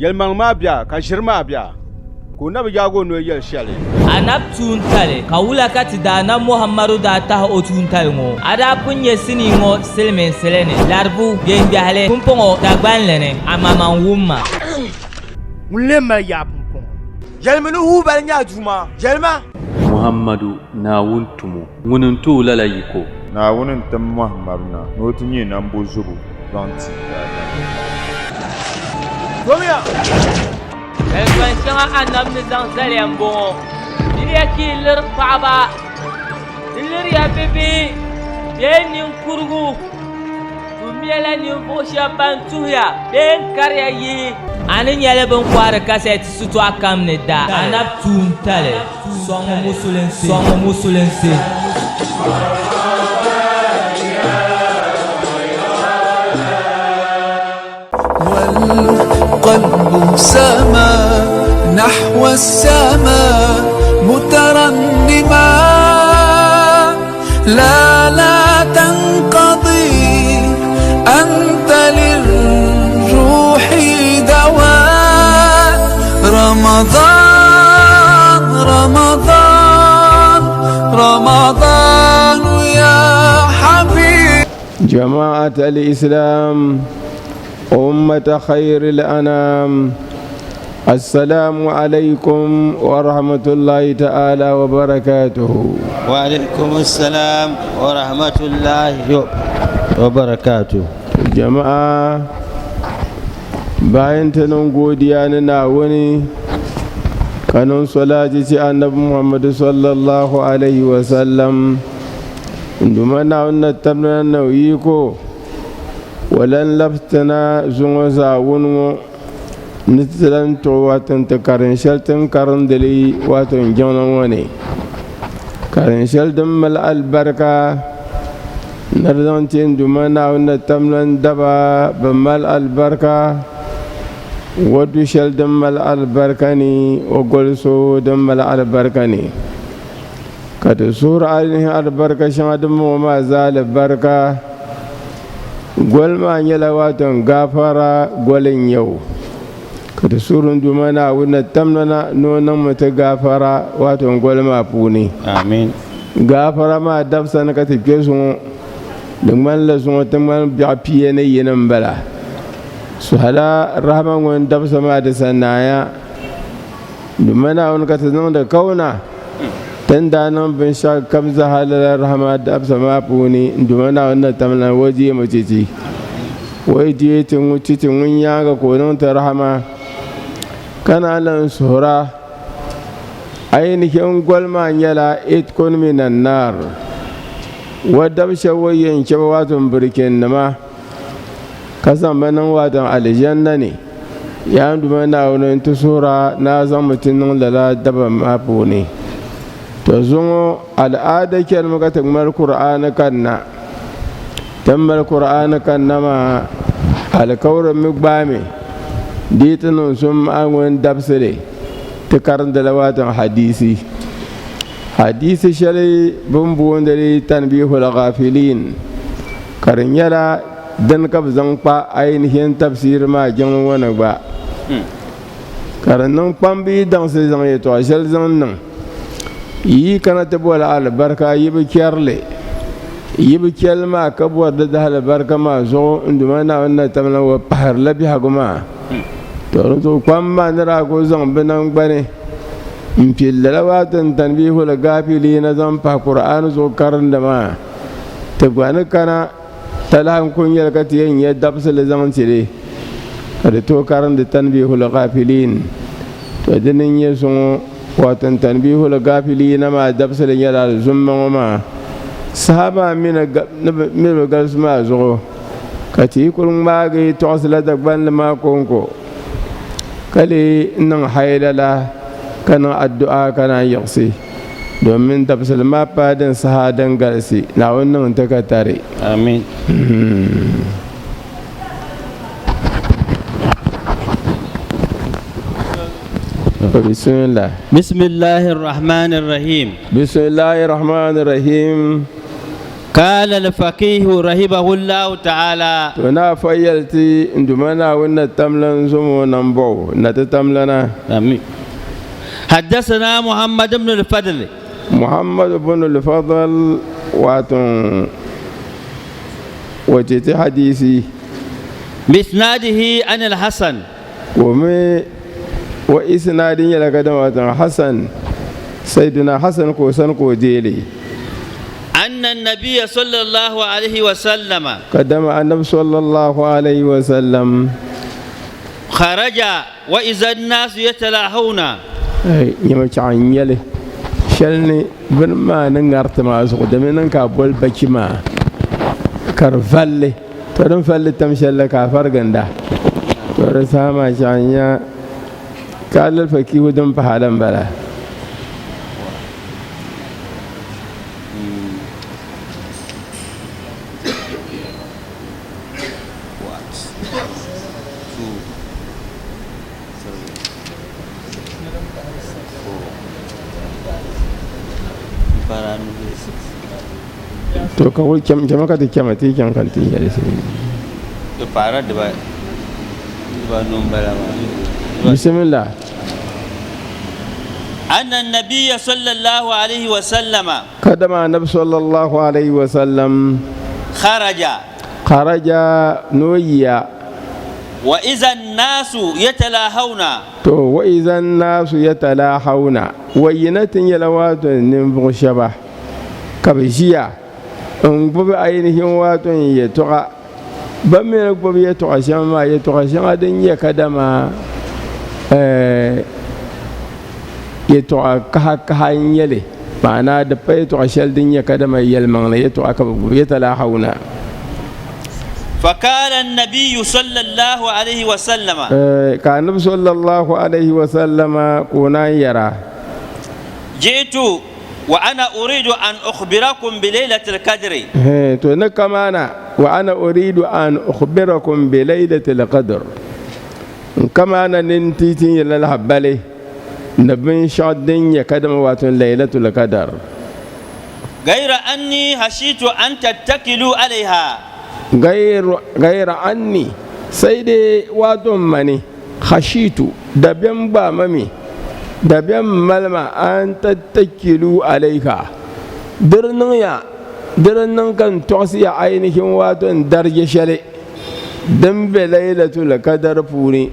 Yɛlimaŋli maa bia ka ʒiri maa bia, ka o na bi yaag o noli yɛli shɛli. Anabi tuuntali, ka wula ka ti Daanab Muhammadu daa tahi o tuuntali ŋɔ? A daa pun nya sinii ŋɔ silimiinsili ni, Laribu, Gengahili, pumpɔŋɔ Dagbanli ni, amaa man wum ma. Ŋun lee mali yaa pumpɔŋɔ? Yɛlimi ni Hubal nyɛ a Duuma. Yɛlima! Muhammadu, Naawuni tumo, ŋuni n-ti o lala yiko. Naawuni n-tim Muhammadu na ni o ti nyɛ nambozobo zaŋ ti daadamnim. Domiya! Zalikpan shɛŋa Anabi ni zaŋ zali ya m-bɔŋɔ, Miriya ka yi liri paɣiba, di liriya bibihi bee ninkurigu. Tummiya la ninvuɣ shɛb ban tuhiya bee n-kariya yihi. A ni nyɛli bɛ ni kɔhiri kasɛti sitɔɣu kam ni da. Anabi tuuntali sɔŋmi musulinsi. Sɔŋmi musulinsi. والقلب سما نحو السماء مترنما لا لا تنقضي أنت للروح دواء رمضان رمضان رمضان يا حبيب جماعة الإسلام أمة خير الأنام السلام عليكم ورحمة الله تعالى وبركاته وعليكم السلام ورحمة الله وبركاته jama'a bayan ta nan godiya na Naawuni ka niŋ salati ti Annabi Muhammadu sallallahu alaihi wasallam n Duuma Naawuni na tabina na o yiko o lan labisina zuŋɔ zaawuni ŋɔ ni ti lan tuɣi wato n-ti karin shɛli ti ni karindi li wato n jiŋli ŋɔ ni. Karin shɛli din mali alibarika ni di zaŋ ti n Duuma Naawuni na tamla n daba bɛ mali alibarika o du shɛli din mali alibarika ni o goli so din mali alibarika ni. Ka ti suhiri ainihin alibarika shɛŋa din bɔŋɔ maa zaa alibarika. Goli maa nyɛla wato n gaafara goli n-nyɛ o. Ka ti suhiri n Duuma Naawuni na tamda na ni o niŋmi ti gaafara wato n goli maa puuni. Amin. Gaafara maa dabisa ni ka ti kpe zuŋɔ. Di ŋmanila zuŋɔ ti ŋmani biɛɣu pia ni yini m-bala. Suhila rahama ŋun dabisa maa di sa naaya. Duuma Naawuni ka ti niŋdi kauna ti ni daa niŋ binshɛɣu kam zaa lala rahama dabisa maa puuni. Duuma Naawuni na tamla o deemi ti ti. O yi deei ti ŋun ti ti ŋun nyaaŋa ka o niŋ ti rahama ka naan lan suhira. Ainihin goli maa nyɛla itkun minan naar. O dab shɛba o yɛn chɛ ba waato birikinnima. ka zaŋ ba niŋ waatin alijanna ni. Yaa n Duuma Naawuni, n ti suhir a ni a zaŋmi ti niŋ lala daba maa puuni. To zuŋɔ al'aada chanimi ka ti ŋmali Kur'aani kanna. Ti ni mali Kur'aani kanna maa, alikauri mi gbaami di yi ti niŋ sum a ŋun dabisili ti karindila waatin hadiisi. Hadiisi shɛli bɛ ni booni li Tanbihul Ghafilin ka di nyɛla dini ka bɛ zaŋ kpa ainihin tafsiiri maa jiŋli ŋɔ ni gba ka di niŋ kpambi yi daŋsi zaŋ yɛtɔɣ shɛli zaŋ niŋ yi kana ti boli alibarika yi bi chɛri li yi bi chɛli maa ka bɔri di dahalibarika maa zuɣu n Duuma Naawuni na tamla o pahirila biɛhigu maa to di zuɣu kpambi maa ni daa kuli zaŋ bɛ naŋgbani M pili lala waatin tanbihul gaafiliina zaŋ pahi Kur'aani zuɣu karindi maa. Ti gba ni kana talahi n-kuli nyɛli ka ti yɛn nya dabisili zaŋ ti li ka di tooi karindi tanbihul gaafiliin. To dini n-nyɛ zuŋɔ waatin tanbihul gaafiliina maa dabisili nyɛla alizumma ŋɔ maa saha maa mi ni bi galisi maa zuɣu ka ti yi kuli ŋmaagi tɔɣisila Dagbanli maa kɔŋko. Ka lee niŋ hailala ka niŋ addu'a ka naan yiɣisi, domin dabisili maa paai din saha din galisi, Naawuni niŋ ti ka tari. Amin. Bismillah. Bismillahir Rahmanir Rahim. Bismillahir Rahmanir Rahim. قال الفقيه رحمه الله تعالى To naa fa yɛli ti n Duuma Naawuni na tamlan zumo nambɔɣu na ti tamlana. آمين حدثنا محمد بن الفضل Muhammad bin al-Fadl wato wace ti hadisi بإسناده عن الحسن ko wa isnadin yɛla ka dama wato Hassan Sayyidina Hassan ko san ko dele أن النبي صلى الله عليه وسلم kadama annabi sallallahu alaihi wa sallam خرج وإذا الناس يتلاهون ai nyama chaɣa n nyɛli shɛli ni bini maa ni ŋariti maa zuɣu dimi niŋ ka a boli bachi maa ka di valli to din valli tam shɛli la ka a fariginda to di saha maa chaɣa n nya ka a lalifa kiibu din pahi a la m-bala. To ka kuli cham chama ka ti chama ti chaŋ ka ti yɛli To paara dibaanu m-bala maa. Bismillah. Anna nabiyya sallallahu alayhi wa sallama. Kadama anabi sallallahu alayhi wa sallam. Kharaja. Kharaja n'o yiya. Wa iza naasu yatalahawna. To wa iza naasu yatalahawna wa yina ti nyɛla wato ninvuɣu shɛba ka bi ʒiya n gbubi ainihin wato yɛtɔɣa ba mi ni gbubi yɛtɔɣa shɛŋa maa yɛtɔɣa shɛŋa din nyɛ kadama yɛtɔɣa kaha kaha n nyɛli maana di pa yɛtɔɣa shɛli din nyɛ kadama yɛlimaŋli yɛtɔɣa ka bi gbubi yatalahawna. فقال النبي صلى الله عليه وسلم Ka anabi sallallahu alaihi wasallama ka o naan yɛra جئت وأنا أريد أن أخبركم بليلة القدر To ni kamana wa ana uridu an ukhbirakum bi laylatil qadr n kamana ni n ti tin yɛla lahabali ni binshɛɣu din nyɛ kadama wato laylatul qadr غير أني خشيت أن تتكلوا عليها غير أني sai dai wato mani khashitu dabiɛm gbaama mi dabiɛm malima an tattakilu alaika diri niŋ ya diri niŋ ka n tɔɣisi ya ainihin wato n darija shɛli din be laylatul kadar puuni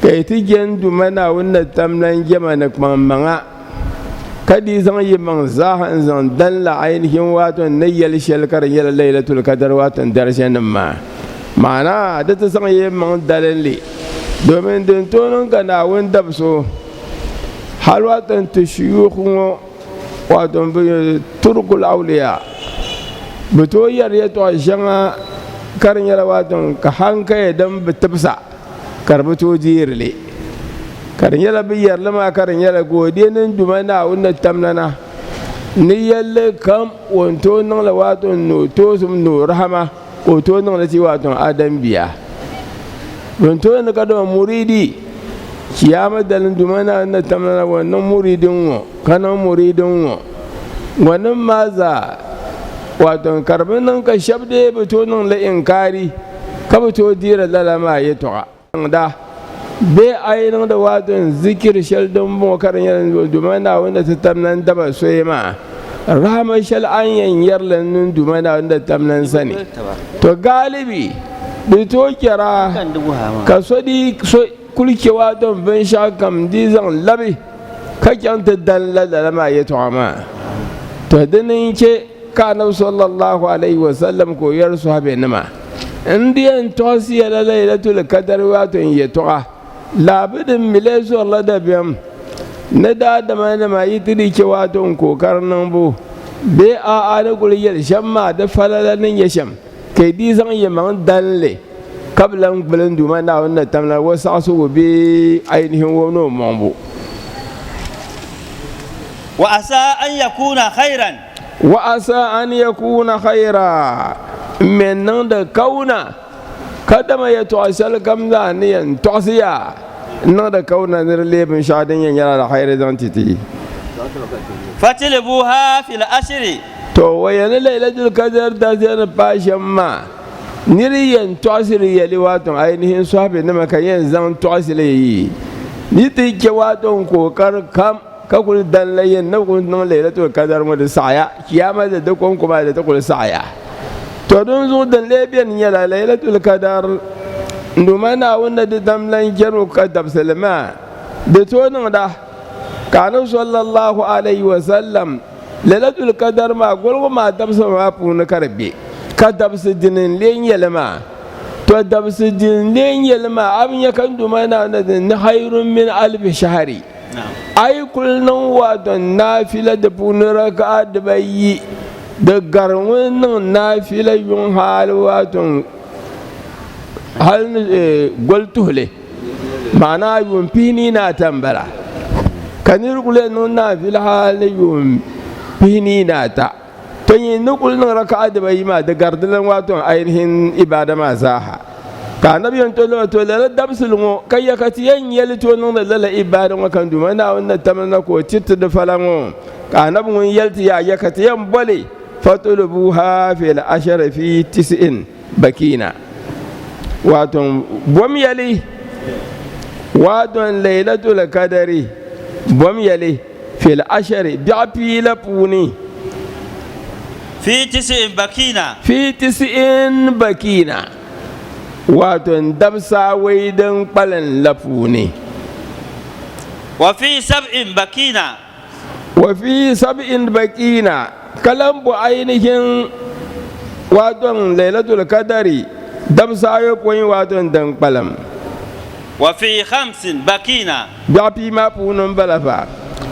ka yi ti jɛn Duuma Naawuni na tamlan jɛma ni kpaŋmaŋa Ka di zaŋ yi maŋ zaaha n-zaŋ dan la ainihin waato n ni yɛli shɛli ka di nyɛla Laylatul Qadr waato n dariʒiɛnim maa. Maana di ti zaŋ yi maŋ dalinli domin din tooi niŋ ka Naawuni dabisi o hal waato n ti shuyuukh ŋɔ waato n bi turukul awliya bɛ tooi yɛri yɛtɔɣ shɛŋa ka di nyɛla waato ka hankaya din bi tibisa. Ka di bi tooi deeri li, ka di nyɛla bɛ yɛri li maa ka di nyɛla goodiya ni Duuma Naawuni ni tamlana ni yɛlli kam o ni tooi niŋ li waato ni o toosim ni o rahama ka o tooi niŋ li ti waato Adam bia. Bɛ ni tooi ni kadama muriidi Chiyaama dali Duuma Naawuni ni tamlana ŋɔ niŋ muriidi ŋ-ŋɔ ka niŋ muriidi ŋ-ŋɔ ŋɔnim maa zaa waato ka di bi niŋ ka shɛba dee bi tooi niŋ li inkaari. Ka bɛ tooi deeri lala maa yɛtɔɣa niŋda bee a yi niŋdi waato n-zikiri shɛli din bɔŋɔ ka di nyɛla Duuma Naawuni ni ti tam na n-daba soya maa, rahama shɛli a ni yɛn nyari li n Duuma Naawuni ni tam na n-sani. To galibi di tooi chɛra ka so dii so kuli chɛ waato binshɛɣu kam di zaŋ labi ka chaŋ ti dan la lala maa yɛtɔɣa maa. To dini n-chɛ Ka Anabi sallallahu alayhi wa sallam ka o yɛri sahabenima, N di yɛn tɔɣisi ya la Laylatul Qadr waato n yɛtɔɣa, laabi din mi lee zɔrila dabiɛm ni daadamanima yi ti di chɛ waato n kookari niŋbu bee a'a ni kuli yɛli shɛm maa di falala ni nyɛ shɛm, ka yi dii zaŋ yimaŋ dan li ka bi lan gbuli n Duuma Naawuni ni tam la o saɣisigu bee ainihin o ni o mɔŋbu. Wa asa an yakuna khayran. Wa asa an yakuna khayra, m mi niŋdi kauna kadama yɛtɔɣa shɛli kam zaa ni yɛn tɔɣisi ya n-niŋdi kauna ni di leei binshɛɣu din yɛn nyɛla alkhairi zaŋ ti ti. Fatilibuha fil ashri. To o yɛli ni Laylatul Qadr dabisili ni paai shɛm maa, niri yɛn tɔɣisiri yɛli waato ainihin sɔhibenima ka yɛn zaŋ tɔɣisili yi ni ti chɛ waato n-kookari kam ka kuli dan la yɛn ni kuli niŋ Laylatul Qadr ŋɔ di saɣiya, Chiyaama di di kɔŋko maa di ti kuli saɣiya. To dinzuɣu din lee beni nyɛla Laylatul Qadr n Duuma Naawuni ni di dam lan chani o ka dabisili maa di tooi niŋda ka Anabi sallallahu alayhi wa sallam Lailatul Qadr maa goligu maa dabisa maa puuni ka di be, ka dabisi dini n-lee nyɛ li maa? Tɔ! Dabisi dini n-lee nyɛ li maa? A bi nya ka n Duuma Naawuni ni ni khayrun min alfi shahri. A yi kuli niŋ waadɔn naafila di puuni raka'a dibayi, di gari ŋun niŋ naafila yuŋ hali waadɔn hali ni goli tuhili. Maana yuun pihinii ni ata m-bala, ka nir kul yɛn niŋ naafila hal ni yuun pihinii ni ata. To nyin ni kul niŋ raka'a dibayi maa, di gari di lan wato ainihin ibaada maa zaaha. Ka Anabi yɛn to lala, To lala dabisili ŋɔ ka ya ka ti yɛn yɛli ti o niŋdi lala ibaada ŋɔ ka n Duuma Naawuni ni tamli na ka o tiri ti di fala ŋɔ? Ka Anabi ŋun yɛli ti yaa ya ka ti yɛn boli, Fatulubuha fil ashari fi tisi'in. Bakina, wato bom yɛli, wato Laylatul Kadari bom yɛli fil ashari biɛɣu piila puuni. Fi tisi'in bakina. Fi tisi'in bakina, wato dabisa awei din kpalim la puuni. Wa fi sab'in bakina. Wa fi sab'in bakina, ka lan bo ainihin waton Lailatul Qadari dabisa ayopɔin waton din kpalim. Wa fi khamsin bakina. Biɛɣu pii maa puuni m-bala fa.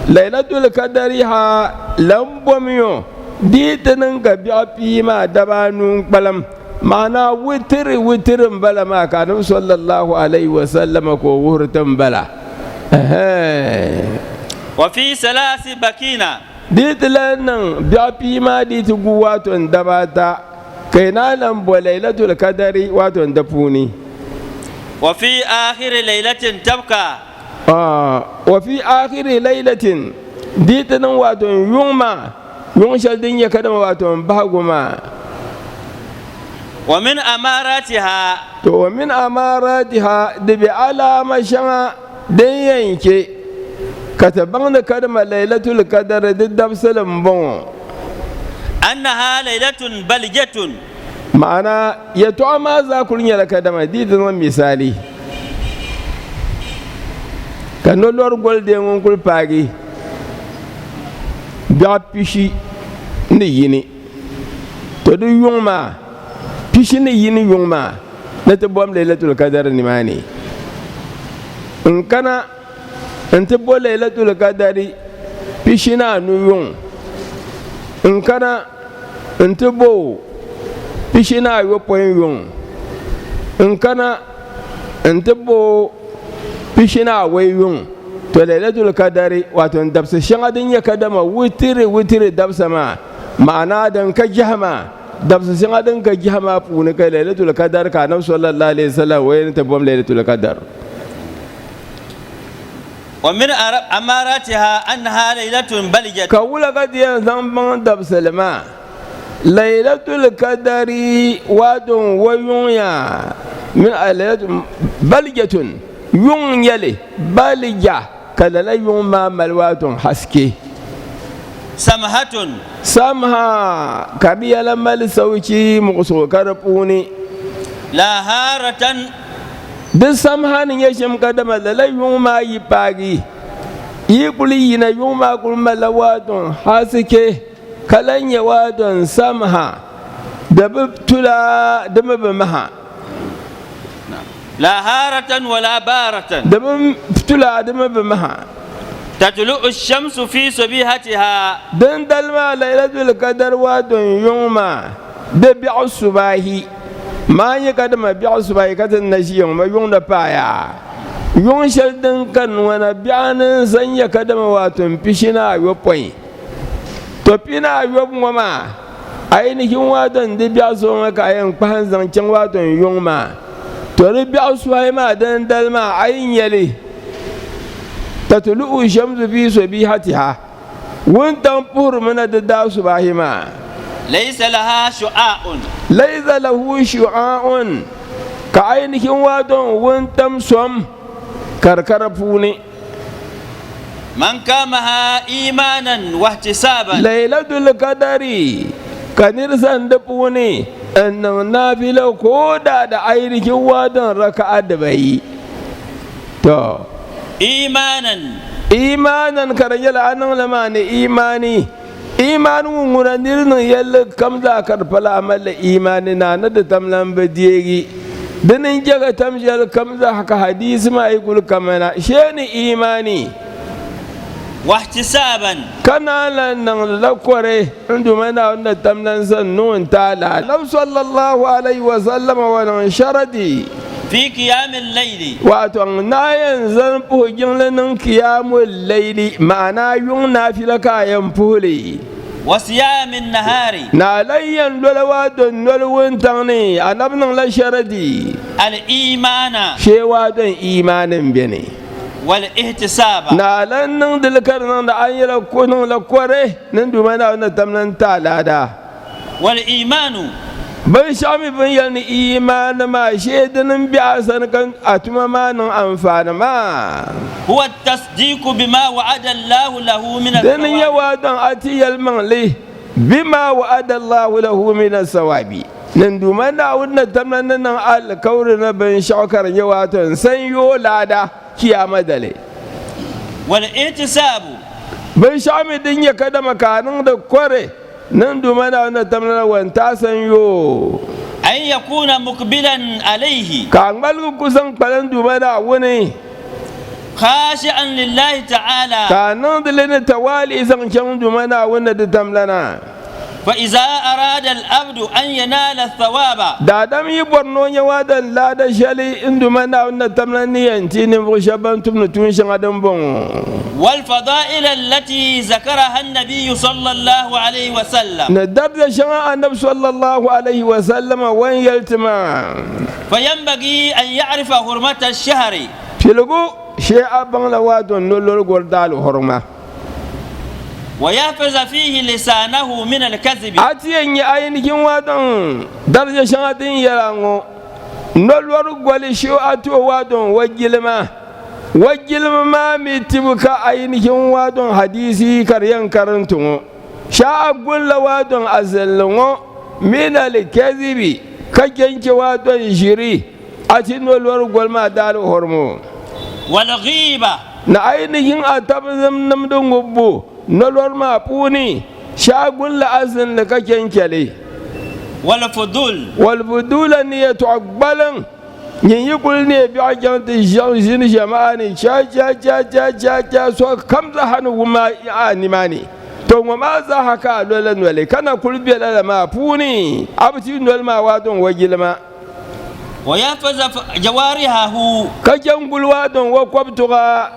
Lailatul Qadari ha lan bomiyo di yi ti niŋ ka biɛɣu pii maa daba anu n-kpalim, ma'ana witiri witiri m-bala maa ka Anabi sallallahu alaihi wasallam ka o wuhiri ti m-bala. Wa fi salasi bakina. Di ti lahi niŋ biɛɣu pii maa di ti gu waato n daba ata, ka yi naan lan bo Laylatul Kadari waato n di puuni. Wa fi akhiri laylatin tabka. Wa fi akhiri laylatin, di ti niŋ waato n yuŋ maa, yuŋ shɛli din nyɛ kadama waato n bahigu maa. Wa min amaratiha. To wa min amaaratiha, di be alaama shɛŋa din yɛn chɛ ka ti baŋ ni kadama Laylatul Qadr di dabisili m-bɔŋɔ. Annaha laylatun balijatun. Ma'ana, yɛtɔɣa maa zaa kuli nyɛla kadama di yi ti niŋ misali ka nolɔri goli dee ŋun kuli paagi biɛɣu pishi ni yini, to di yuŋ maa Pishi ni yini yuŋ maa ni ti bom Laylatul Qadr nimaani. N kana n-ti bo Laylatul Qadri pishi ni anu yuŋ. N kana n-ti bo pishi ni ayopɔin yuŋ. N kana n-ti bo pishi ni awei yuŋ. To Laylatul Qadri, wato n dabisi shɛŋa din nyɛ kadama witiri witiri dabisa maa, ma'ana din ka jɛhima, Dabisi shɛŋa din ka jiha maa puuni ka Laylatul Qadr ka Anabi sallallahu alayhi wa sallam waya ni ti bom Laylatul Qadr. Wa min amaratiha annaha laylatun balijat. Ka wula ka ti yɛn zaŋ baŋ dabisili maa? Laylatul Qadri wato wa yuŋ ya min laylatul balijatun yuŋ n-nyɛ li balija. Ka lala yuŋ maa mali wato haske. Samhatun. Samha, ka di yɛla mali sauki muɣisigu ka di puuni. La haratan. Di samha ni nyɛ shɛm kadama lala yuŋ maa yi paagi, yi kuli yina yuŋ maa kuli malila wato haske ka lahi nyɛ wato samha di bi tula di mi bi maha. La haratan wala baratan. Di bi tula di mi bi maha. Tatlu'u shamsu fi sabihatiha. Din dali maa Laylatul Qadr wato n yuŋ maa di biɛɣu subahi maa nyɛ kadama biɛɣu subahi ka ti na ʒiya ŋɔ ma yuŋ di paaya yuŋ shɛli din kani ŋɔ na biɛɣu ni n sa nyɛ kadama wato n pishi ni ayopɔin to pi ni ayɔbu ŋɔ maa Ainihin waato n di biɛɣu so ŋɔ ka a yɛn kpahi n-zaŋ chaŋ waato n yuŋ maa, to di biɛɣu suhi maa dindali maa a yi nya li, tatulu'u shamsu fi sabihatiha, wuntaŋ puhirimi na di daasubahi maa. Laysa laha shu'a'un. Laysa lahu shu'a'un, ka ainihin waton wuntam som karkara puuni. Man kamaha imanan wa ihtisaban. Laylatul qadari, ka nir zan di puuni n niŋ naafila ko da da ainihin waton raka'a dibayi. To. Imanan. Imanan ka di nyɛla a niŋ li maa ni imani. Imani ŋun ŋuna niri niŋ yɛlli kam zaa ka di pala a malila imani ni a ni di tam lan bi deegi. Dini n-chɛ ka tam shɛli kam zaa ka hadiisi maa yi kuli kamana shee ni imani. Wahtisaban. Ka naan lan niŋdi la kɔre n Duuma Naawuni ni tam lan sani ni o ni ti a lala. Nabi sallallahu alayhi wa sallama wa niŋ sharadi. Fi qiyamil layli. Wato n naa yɛn zani puhi jiŋli niŋ qiyamul layli, ma'ana yuŋ naafila ka a yɛn puhi li. Wa siyamin nahari. Naa lan yɛn lola wato noli wuntaŋ ni, Anabi niŋla sharadi. Al imana. Shee wato n imaani m-beni. Wal ihtisaba. Naa lan niŋdi li ka di niŋdi a yɛla niŋla kɔre ni n Duuma Naawuni ni tam lan ti a laada. Wal imaanu. Binshɛɣu mi bɛ ni yɛli ni iimaani maa shee dini m-be a sani ka a tuma maa niŋ anfaani maa. Huwa at-tasdiiqu bima wa'ada Allahu lahu min Dini n-nyɛ as-sawabi. waadɔŋ a ti yɛlimaŋli bima wa'ada Allahu lahu min as-sawabi ni n Duuma Naawuni ni tamla ni niŋ alikauli ni binshɛɣu ka di nyɛ waatɔŋ sanyoo laada Chiyaama dali. Wal ihtisaabu. Binshɛɣu mi din nyɛ kadama ka a niŋdi kɔre Niŋ Duuma Naawuni ni tamla la wan ti a sanyoo. An yakuna mukbilan alayhi. Ka a ŋmaligi ku zaŋ kpalim Duuma Naawuni. Khashi'an lillahi ta'ala. Ka a niŋdi li ni tawali zaŋ chaŋ Duuma Naawuni ni di tamlana. Fa iza arada al-abdu an yanala ath-thawaba. Daadam yi bɔri ni o nya waadan laada shɛli n Duuma Naawuni ni tamla ni yɛn ti ninvuɣ shɛba ban tumdi tuun shɛŋa din bɔŋɔ. Wal-fadaa'il allati zakaraha an-nabiyyu sallallahu alayhi wa sallam. Ni darija shɛŋa Annabi sallallahu alayhi wa sallama wan yɛli ti maa. Fa-yanbagii an ya'rifa hurmata ash-shahri. Piligu, shee a baŋ la waadɔn nolorigori daali hurma. Wa yahfaza fiihi lisaanahu min al-kazibi. A ti yɛn nyɛ ayinihin waadɔn darija shɛŋa din yɛla ŋɔ, nolori goli shee a ti o waadɔn wa jilima. Wa jilima maa mi tibu ka ayinihin waadɔn hadiisi ka di yɛn karinti ŋɔ, Shee a gunla waadɔn azinli ŋɔ min al-kazibi ka chɛnchɛ waadɔn ʒiri a ti nolori goli maa daali hɔrimo. Wal-ghiiba. Ni ayinihin a tabizim nimdi ŋubbu nolori maa puuni, shee a gunla azinli ka chɛnchɛ li. Wal-fudul. Wal-fudula ni yɛtɔɣ gbaliŋ. Nyin yi kuli neei biɛɣu chaŋ ti ʒiɛm ʒini ʒiɛmaa ni cha cha cha cha cha cha so kam zaaha ni wum a nimaani. To ŋɔ maa zaaha ka a lola noli ka na kuli be lala maa puuni, a bi ti noli maa waadɔŋ wa jilima. Wa yahfaza jawarihahu. Ka chɛ n-guli waadɔŋ wa kɔbituɣa.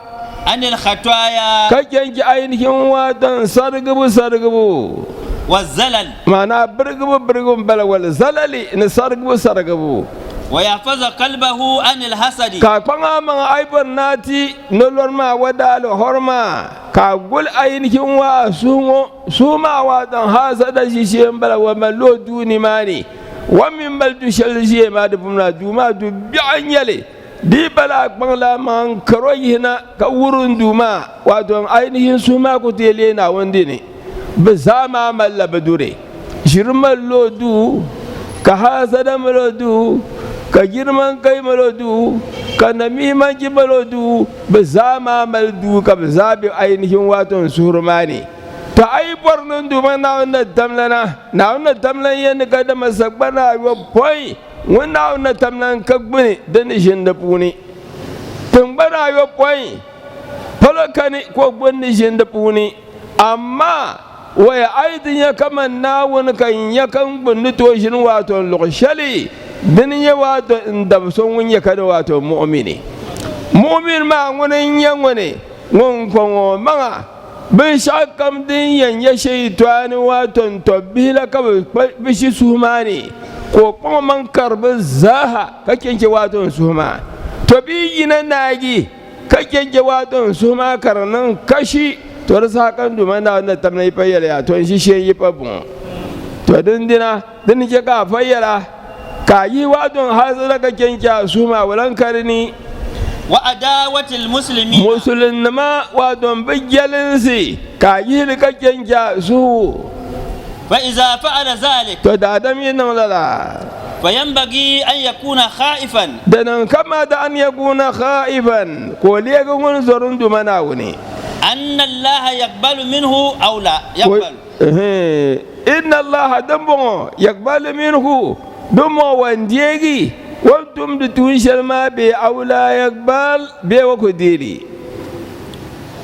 Anil khataya. Ka chɛ n-chɛ ainihin waadɔŋ sarigibu sarigibu. Wa zalal. Ma'ana birigibu birigibu m-bala wal zalali ni sarigibu sarigibu. Wa yahfaza qalbahu anil hasadi. Ka a kpaŋ a maŋa a yi bɔri ni a ti nolori maa wa daali hɔri maa, ka a guli ainihin wa a suhu ŋɔ, suhu maa waadɔŋ hasada ʒishee m-bala wa mali o duu nimaani, wa mi mali du shɛli ʒiya maa di pumla duu maa du biɛɣu n-nyɛ li. Di yi bala a kpaŋ la a maŋa n-kar o yihina ka wurim duu maa, wato ainihin suhu maa ku ti leei Naawuni dini. Bɛ zaa maa malila bɛ duri. Ʒiri malila o duu, ka hasada mali o duu, ka girmankai mali o duu, ka namiimanchi mali o duu. Bɛ zaa maa mali duu ka bɛ zaa be ainihin wato n suhuri maa ni. To a yi bɔri ni n Duuma Naawuni na tamlana, Naawuni na tamlan ya ni kadama sagbana ayopɔin Ŋun Naawuni na tamla n-ka gbuni din ni ʒini di puuni. Tiŋgbana ayopɔin palo kani ka o gbuni ni ʒini di puuni, amaa waya a yi ti nya kaman Naawuni ka n nya ka n gbuni ni tooi ʒini waato n luɣ shɛli, dini n-nyɛ waato n dab so ŋun nyɛ ka ni waato muɣimini. Muɣimini maa ŋuni n-nyɛ ŋuni ŋun kɔŋ o maŋa Binshɛɣu kam din yɛn nyɛ shɛyitɔani waato n-tɔbbihi la ka bɛ ʒi suhu maa ni, ka o kpaŋ omaŋ kari bɛ zaaha ka chɛnchɛ waato n-suhu maa. Tɔbbihi yina naagi ka chɛnchɛ waato n-suhu maa ka di niŋ kashi, to di saha ka n Duuma Naawuni na tamla yipa yɛli ya, To n ʒishee yipa bɔŋɔ. To dindina di ni chɛ ka a fa yɛla, ka a yihi waadɔŋ hal sadaka chɛnchɛ a suhu maa walaŋkarini. Wa adawati almuslimin. Musulinnima waadɔŋ bi jɛlinsi, ka a yihi li ka chɛnchɛ a suhu. Fa iza fa'ala zalik. To daadam yi niŋ lala. Fa yanbagi an yakuna khaifan. Di niŋ kamata an yakuna khaifan, ka o leegi ŋun zɔri n Duuma Naawuni. Anna Allaha yaqbalu minhu aw la yaqbalu. Inna Allaha dimbɔŋɔ yaqbalu minhu, dimbɔŋɔ wan deegi o ni tumdi tuun shɛli maa bee aw la yaqbal bee o ku deei li.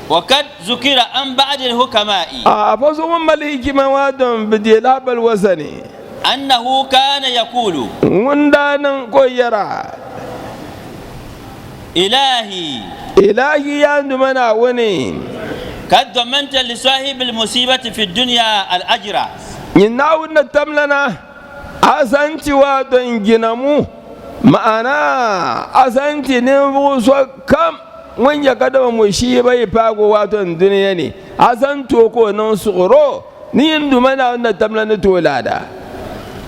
Wa kad zukira an ba'di al-hukama'i. A afa so ŋun mali hikima maa din bi deei lahibali o sani. Annahu kana yaqulu. Ŋun daa niŋ ka o yɛra. Ilahi. Ilahi yaa n Duuma Naawuni. Kad damanta li sahibi al-musibati fi dunya al-ajra. Nyin Naawuni ni tamlana a zaŋ ti wato n jinamu, ma'ana a zaŋ ti ninvuɣ so kam ŋun nyɛ kadama mushiiba yi paagi o wato n dunia ni, a zaŋ ti o ka o niŋ suɣiro ni nyin Duuma Naawuni ni tamla ni ti o laada.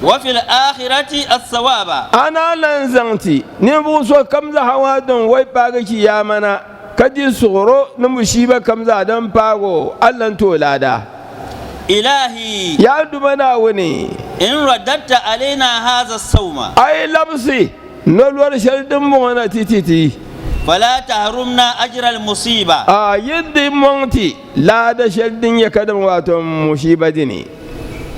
Wa fil akhirati as-sawaba. A naan lan zaŋ ti ninvuɣ so kam zaa wato n wai paagi chiyaama na, ka di suɣiro ni mushiiba kam zaa din paag o, a lan ti o laada. Ilahi. Yaa Duuma Naawuni. In radadta alaina haza as-sawma. A yi labisi nolɔri shɛli din bɔŋɔ na ti ti ti. Fala tahrumna ajra al-musiba. A yi di mɔŋ ti laada shɛli din nyɛ kadama waato mushiiba dini.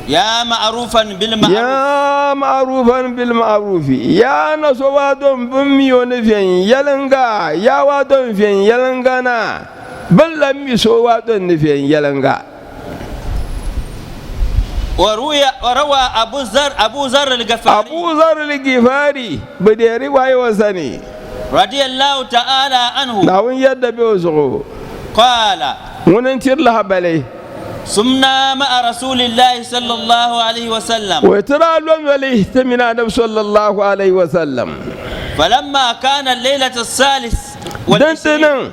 Ya ma'rufan bil ma'ruf. Ya ma'rufan bil ma'rufi. Ya na so waato bin mi o ni viɛnyɛliŋga, ya waato viɛnyɛliŋga na bin lan mi so waato ni viɛnyɛliŋga. وروى أبو ذر أبو ذر الغفاري أبو ذر الغفاري بدي رواية وسني رضي الله تعالى عنه ناون يد بيوزغو قال وننتر لها بلي صمنا مع رسول الله صلى الله عليه وسلم وترى لون ولي تمنا النبي صلى الله عليه وسلم فلما كان الليلة الثالث والعشرين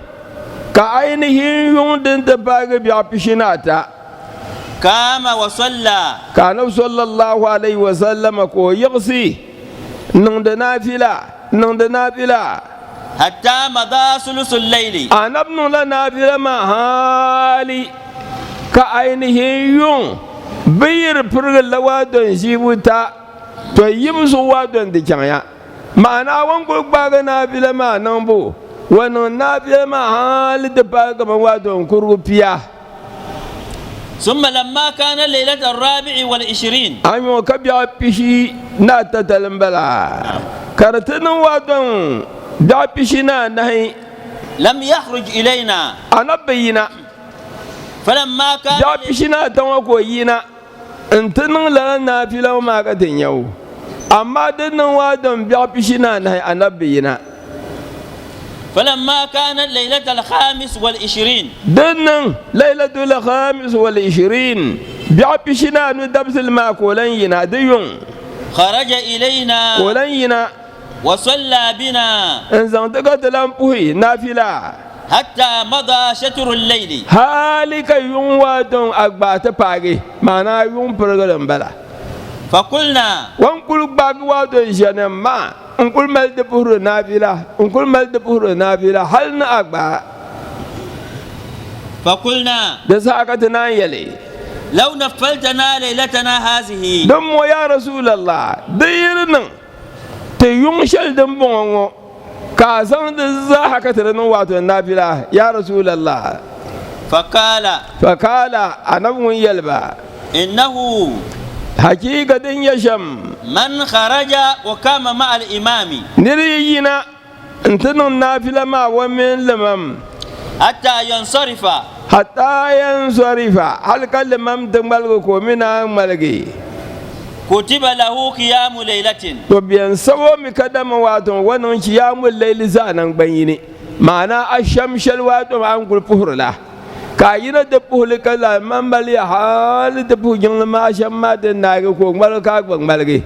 ka ainihin yuŋ din ti paagi biɛɣu pishi ni ata. Kaama wa salla. Ka Anabi sallallahu alaihi wa sallama ka o yiɣisi n-niŋdi naafila, n-niŋdi naafila. Hatta mada sulusul layli. Anabi niŋla naafila maa hali ka ainihin yuŋ bi yiri pirigi la waadɔn ʒiibuta, to yim zuɣu waadɔn di chaŋya. Ma'ana o ni kuli gbaagi naafila maa niŋbu, o niŋ naafila maa hali ti paai kaman waato n kurigu pia. Summa lamma kana laylata ar-rabi'i wal ishirin. A nyuɣu ka biɛɣu pishi ni ata tali m-bala, ka di ti niŋ waato n biɛɣu pishi ni anahi. Lam yakhruj ilayna. Anabi bi yina. Falamma kana. Biɛɣu pishi ni ata ŋɔ ka o yina. N ti niŋ lala naafila ŋɔ maa ka ti nya o, amaa di niŋ waa din biɛɣu pishi ni anahi anabi bi yina. Falamma kanat laylatal khamis wal ishirin. Di niŋ laylatul khamis wal ishirin biɛɣu pishi ni anu dabisili maa ka o lan yina di yuŋ. Kharaja ilayna. Ka o lan yina. Wa salla bina. N zaŋ ti ka ti lan puhi naafila. Hatta mada shatru layli. Hali ka yuŋ waa dɔŋ a gbaai ti paagi, maana yuŋ pirigili m-bala. Fakulna. O ni kul gbaagi waa dɔŋ ʒiɛnim maa, n kul mali di puhiri naafila, n kul mali di puhiri naafila hal ni a gbaai. Fakulna. Di saha ka ti naan yɛli. Law naffaltana laylatana hazihi. Din mo yaa Rasulallah, di yi di niŋ ti yuŋ shɛli din bɔŋɔ ŋɔ, ka a zaŋ di zaaha ka ti di niŋ waato naafila, ya Rasulallah. Fakaala. Fakaala, Anabi ŋun yɛli ba. Innahu. Hakiika din nyɛ shɛm. Man kharaja wa kama ma'a al-imami. Niri yi yina n-ti niŋ naafila maa o mini limam. Hatta yansarifa. Hatta yansarifa, hali ka limam ti ŋmaligi ka o mi naan ŋmaligi. Kutiba lahu qiyamu laylatin. To bɛn sab o mi kadama waato o niŋ qiyamu layli zaa naŋgbanyini, maana asham shɛli waato a ni kuli puhiri la, ka a yina ti puhi li ka lahi mali ya hali ti puhi jiŋli maa asham maa ti naagi ka o ŋmaligi ka a gba ŋmaligi.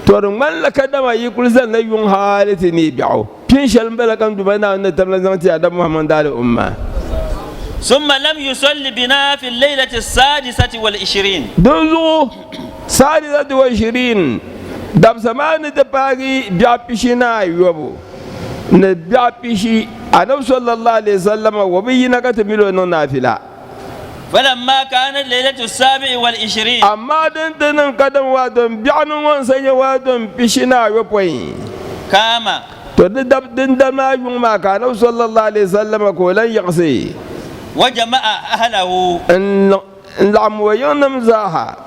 To di ŋmanila kadama yi kuli zanila yuŋ hali ti neei biɛɣu. Pin shɛli m-bala ka n Duuma Naawuni ni tam la zaŋ ti Adam Muhammad daali umma. Summa lam yusalli bina fi laylati sadisati wal ishirin. Dinzuɣu Sadisati wa ishirin, dabisa maa ni ti paagi biɛɣu pishi ni ayɔbu ni biɛɣu pishi, Anabi sallallahu alaihi wasallama o bi yina ka ti mili o niŋ naafila. Falamma kanat laylatu sabi'i wal ishirin. Amaa din ti niŋ kadama waato biɛɣu ni ŋɔ n-sa nyɛ waato pishi ni ayɔpɔin. Kama. To di dab dindali maa yuŋ maa ka Anabi sallallahu alaihi wasallama ka o lan yiɣisi. Wa jama'a ahlahu. N laɣim o yiŋnim zaaha.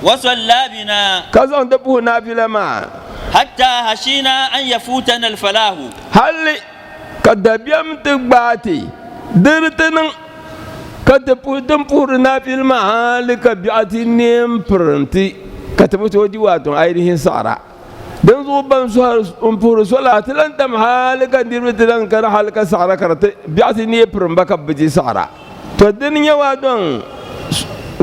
Wa salla bina. Ka zaŋ ti puhi naafila maa. Hatta hashina an yafutana al-falahu. Hali ka dabiɛm ti gbaai ti, di di ti niŋ ka ti puhi din puhiri naafili maa hali ka biɛɣu ti neem pirinti ka ti bi tooi di waato ainihin saɣira. Dinzuɣu ban suhiri m-puhiri sola ti lan tam hali ka niriba ti lan kani hali ka saɣira ka di ti biɛɣu ti neei pirim ba ka bɛ bi di saɣira. To dini nyɛ waato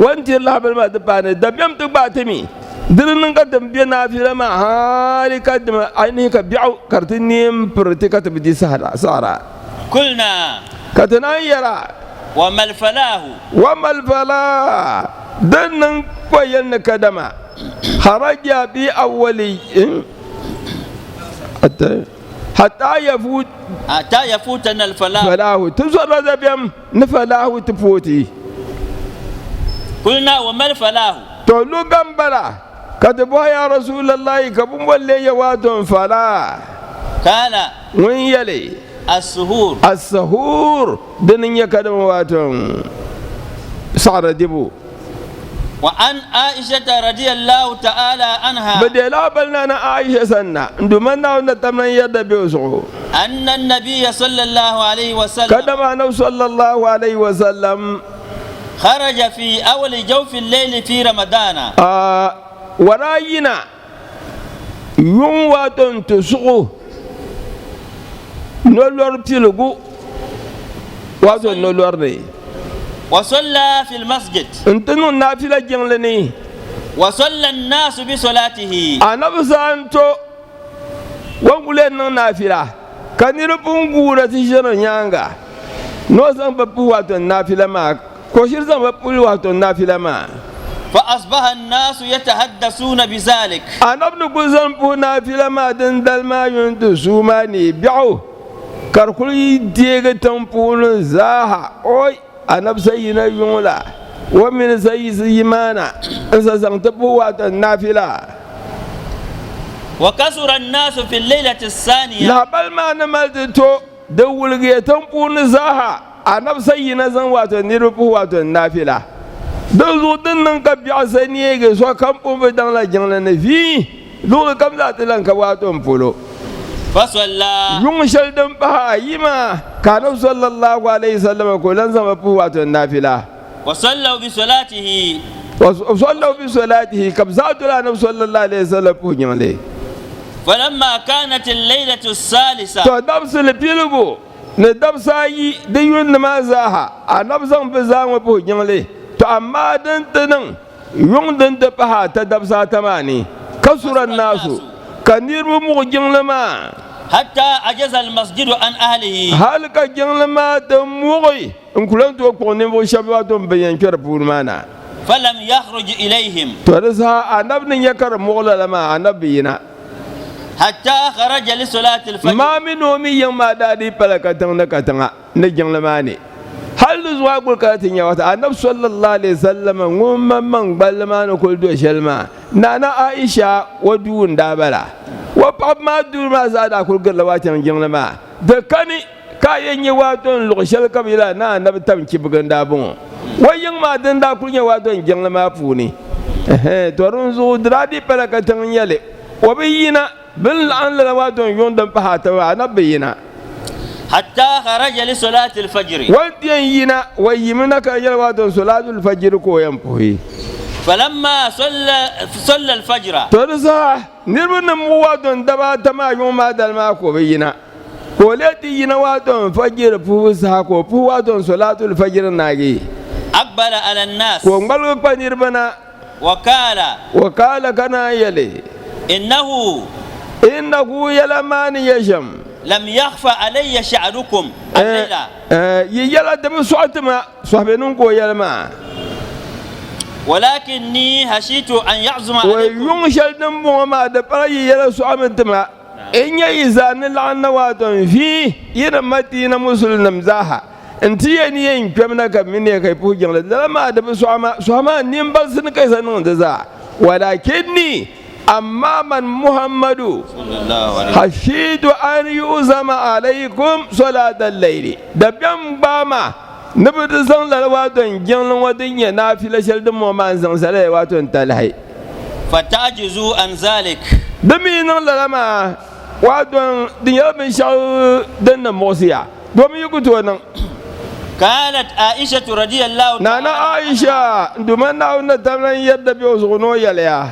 o ni tiri lahabali maa ti paai ni dabiɛm ti gbaai ti mi. Di di niŋ ka ti be naafila maa hali ka dima ainihi ka biɛɣu ka di ti neei m-piri ti ka ti bi di saɣira. Kulna. Ka ti naan yɛra. Wa mal falaahu. Wa mal falaa. Di niŋ ka o yɛli ni kadama kharaja bi awwali hatta yafut Hatta yafutana al-falaahu. Falaahu. Ti zɔrila dabiɛm ni falaahu ti pooi ti. Kulna wa mal falaahu. To luga m-bala ka ti bɔhi ya Rasuulallahi ka bumbɔli lee nyɛ waato n-falaa? Kaala. Ŋun yɛli. As-suhuur. As-suhuur dini n-nyɛ kadama waato saɣira dibu. Wa an Aishata radiyallahu ta'ala anha. Bɛ deei lahabali na ni Aisha sani na, n Duuma Naawuni na tam lan yɛrda be o zuɣu. Anna an-nabiyya sallallahu alayhi wa sallam. Kadama Anabi sallallahu alayhi wa sallam. Kharaja fi awwali jawfi al-layli fi Ramadana. A wara yina yuŋ waato n-ti suɣu nolɔri piligu waato nolɔri ni. Wa salla fi l-masjid. N-ti niŋ naafila jiŋli ni. Wa salla an-naasu bi salatihi. Anabi zaa n-to o ni kuli yɛn niŋ naafila ka niriba pun guura ti ʒiri o nyaaŋa ni o zaŋ ba puhi waato naafila maa ka o shiri zaŋ ba puhi waato naafila maa. Fa asbaha an-naasu yatahaddasuuna bi zalik. Anabi ni kuli zaŋ puhi naafila maa dindali maa yuun ti suui maa neei biɛɣu ka di kuli deegi tiŋ puuni zaaha. Oi! Anabi sa yina yuŋ la, o mini sa yiɣisi yi maa na n-sa zaŋ ti puhi waato naafila. Wa kasura an-naasu fi al-laylati ath-thaniya. Lahabali maa ni mali ti to di wuligiya tiŋ puuni zaaha, Anabi sa yina zaŋ waato niriba puhi waato naafila. Dinzuɣu din niŋ ka biɛɣu sa neegi sokam pun bi daŋla jiŋli ni vii. Luɣili kam zaa ti lan ka waato m polo. Fasalla. Yuŋ shɛli din pahi ayi maa ka Anabi sallallahu alayhi sallama ka o lan zaŋ ba puhi waato naafila. Wa sallaw bi salatihi. Wa sallaw bi salatihi ka bɛ zaa doli Anabi sallallahu alayhi sallam puhi jiŋli. Falamma kanat al-laylatu as-salisa. To dabisili piligu ni dabisa ayi di yuuni maa zaaha Anabi zaŋ bɛ zaa ŋɔ puhi jiŋli. To amaa din ti niŋ Yuŋ din ti pahi ata dabisa ata maa ni, ka sura naasu, ka niriba muɣi jiŋli maa. Hatta ajaza almasjidu an ahlihi. Hali ka jiŋli maa ti muɣi n-ku lan tooi kpuɣi ninvuɣ shɛba wato m-bɛn yɛn kpe di puuni maa na. Falam yakhruj ilayhim. To di saha Anabi ni nya ka di muɣi lala maa, Anabi bi yina. Hatta kharaja li salati alfajr. Maa mini o mi yiŋ maa daa dii pala katiŋ ni katiŋa. Ni jiŋli maa ni, hali di zuɣu a kuli kana ti nya wata Anabi sallallahu alaihi wasallam ŋun maŋmaŋ gballi maa ni kuli do shɛli maa, Nana Aisha o duu n-daa bala. O paɣaba maa duri maa zaa daa kuli girila waa chaŋ jiŋli maa. Di kani ka a yɛn nya waato n-luɣ shɛli ka bɛ yɛli a ni Anabi tam chibigi n-daa bɔŋɔ. O yiŋ maa din daa kuli nyɛ waato n-jiŋli maa puuni. Ɛhɛn, to dinzuɣu di daa dii pala katiŋ n-nyɛ li. O bi yina. Bɛ ni laɣim lala maa dɔn yuŋ din pahi ata maa, Anabi bi yina. Hatta kharaja li solati al-fajri. O ni ti yɛn yina, o yimi na ka di nyɛla waa dɔn solatu al-fajri ka o yɛn puhi. Falamma salla al-fajra. To di saha niriba ni muɣi waa dɔn daba ata maa yuŋ maa dali maa ka o bi yina. Ka o lee ti yina waa dɔn fajiri puhibu saha ka o puhi waa dɔn solatu al-fajri naagi. Aqbala ala an-nas. Ka o ŋmaligi kpa niriba na. Wakaala. Wakaala ka naan yɛli. Innahu. Innahu yɛla maa ni nyɛ shɛm. Lam yakhfa alayya sha'nukum al-layla. Yi yɛla di bi sɔɣi ti ma, sɔhibenim ka o yɛli maa. Walakinni hashitu an ya'zuma Wai alaykum. Yuŋ shɛli din bɔŋɔ maa di pala yi yɛla sɔɣimi ti ma. N nya yi zaa ni laɣim na waato n vi yi ni Madiina Musulinim zaaha nti yɛn ni yɛn kpɛm na ka mini ya ka yi puhi jiŋli. Lala maa di bi sɔɣi ma, sɔɣi maa nimbalisi ni ka yi sa niŋ di zaa. Walakinni amma man Muhammadu hashitu an yu'zama alaykum salata al-layli. Dabiɛm gbaai ma ni bɛ ti zaŋ lala waato n jiŋli ŋɔ din nyɛ naafila shɛli din mɔŋ maa n-zaŋ zali ya waato n talahi. Fata'jizu an zalik. Di mi niŋ lala maa waato di nyɛla binshɛɣu din ni muɣisi ya domi yi ku tooi niŋ. Qalat Aishatu radiyallahu ta'ala Nana Aisha, n Duuma Naawuni ni tabila n yɛri dabiɛɣu zuɣu ni o yɛliya.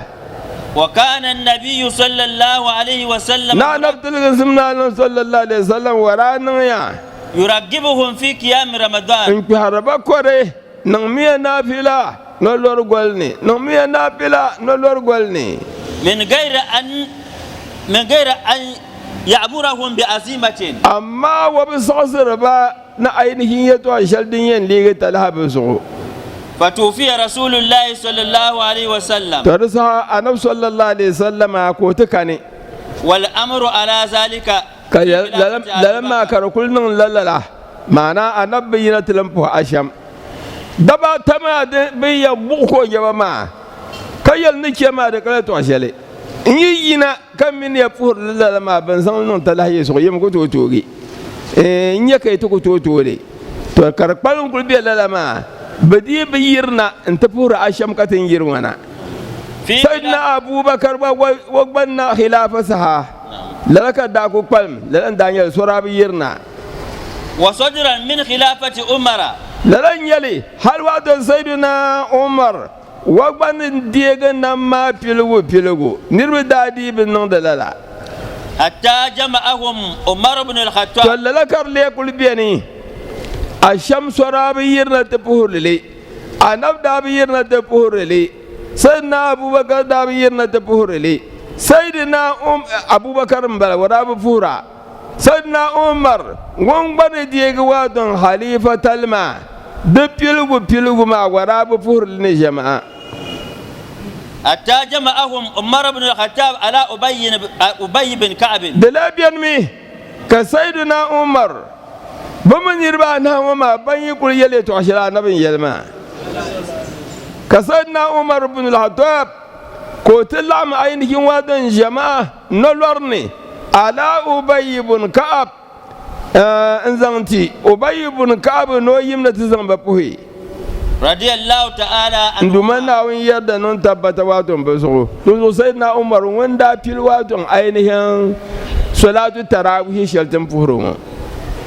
Wa kana an-nabiyyu sallallahu alayhi wa sallam. Ni Anabi tiliginsim ni Alim sallallahu alayhi wa sallam wa daa niŋya. Yuraggibuhum fi qiyami Ramadan. N kpɛhiri ba kɔre, Niŋmiya naafila nolɔri goli ni, niŋmiya naafila nolɔri goli ni. Min gayri an min gayri an ya'murahum bi azimatin. Amaa o bi saɣisiri ba ni ainihin yɛtɔɣ shɛli din yɛn leegi talahi bɛ zuɣu. Fatuwufiya Rasuulullahi sallallahu alayhi wa sallam. To di saha Anabi sallallahu alayhi wa sallam ka o ti kani. Wal amru ala zalika. Ka lala maa ka di kuli niŋ la lala, maana anabi bi yina ti lan puhi ashɛm. Daba ata maa bɛ yɛn buɣi ka o nyaba maa, ka yɛli ni chɛ maa di kala tɔɣ shɛli. N yi yina ka m mini ya puhiri li lala maa, bɛn zaŋ li niŋ talahi yi zuɣu, yi mi ku tooi toogi. N nya ka yi ti ku tooi tooi li. To ka di kpalim kuli be lala maa, bɛ dii bi yirina nti puhiri ashɛm ka ti ni yiri ŋɔ na. Sayyidina Abubakar gba o gba na khilaafa saha lala ka daa ku kpalim lala n daa nyɛli so daa bi yirina. Wa sadran min khilafati Umara. Lala n nyɛli hali wato Sayyidina Umar o gba ni deegi nam maa piligu piligu niriba daa dii bi niŋdi lala. Hatta jama'ahum Umar ibn al-Khattab. To lala ka di lee kuli beni ashɛm so daa bi yirina ti puhiri li. Anab daa bi yirina ti puhiri li. Sayyidina Abubakar daa bi yirina ti puhiri li. Sayyidina um, Abubakar m-bala, o daa bi puhira. Sayyidina Umar ŋun gba ni deegi waadɔŋ halifa tali maa, di piligu piligu maa o daa bi puhiri li ni jama'a. Hatta jama'ahum Umar ibn al-Khattab ala Ubay bin Ka'b. Di lahi benimi ka Sayyidina Umar Bɛ mi niriba anahi ŋɔ maa ban yi kuli yɛli yɛtɔɣ shɛli Anabi n-yɛli maa. Ka Sayyidina Umar ibn al-Khattab ka o ti laɣim ainihin waadin jama'a nolɔri ni ala Ubay ibn Ka'ab n-zaŋ ti Ubay ibn Ka'ab ni o yim na ti zaŋ ba puhi. Radiyallahu ta'ala N Duuma Naawuni yarda niŋ tabbata waato bɛ zuɣu. Dinzuɣu Sayyidina Umar ŋun daa pili waato ainihin Salatu Tarawihi shɛli ti ni puhiri ŋɔ.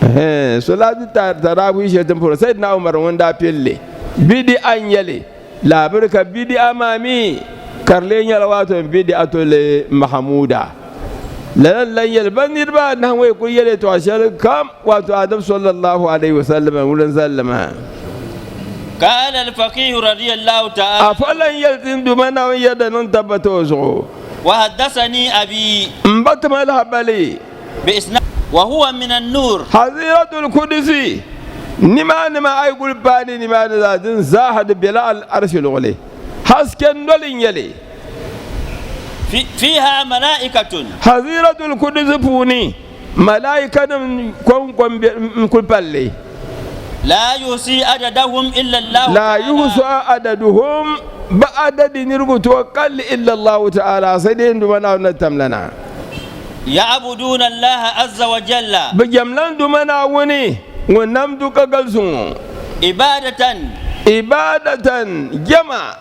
Ɛhɛn, Salatu Tarawihi shɛli ti ni puhiri Sayyidina Umar ŋun daa pili li. Bidi'a n-nyɛ li. Laabiri ka bidi'a maa mi ka di lee nyɛla waato bidi'atul mahamuda. Lala n-lan yɛli ba niriba anahi ŋɔ yi kuli yɛli yɛtɔɣ shɛli kam, wato Anabi sallallahu alayhi wa sallam ŋun n zali li maa. Qala al-faqihu radiyallahu ta'ala. Afa lan yɛli ti n Duuma Naawuni yɛda niŋ tabbata o zuɣu. Wa haddathani abi. M ba ti ma lahabali. Bi isnad wa huwa min an-nur. Haziratul Kudusi, nimaani maa a yi kuli paai ni nimaani zaa din zaaha di bela al-arshi luɣili. Haske noli n-nyɛ li. Fiiha malaikatun. Haziratul Kudusi puuni, malaikanim kɔŋko n-kuli pali li. La yuhsi adadahum illa Allahu La yuhsa adaduhum, bɛ adadi niriba tooi kalli illa Allahu ta'ala, sai dai n Duuma Naawuni ni tamlana. Ya'buduuna Allaha azza wa jalla. Bɛ jɛmla n Duuma Naawuni ŋun nam du ka galisi ŋɔ. Ibadatan. Ibadatan, jɛma.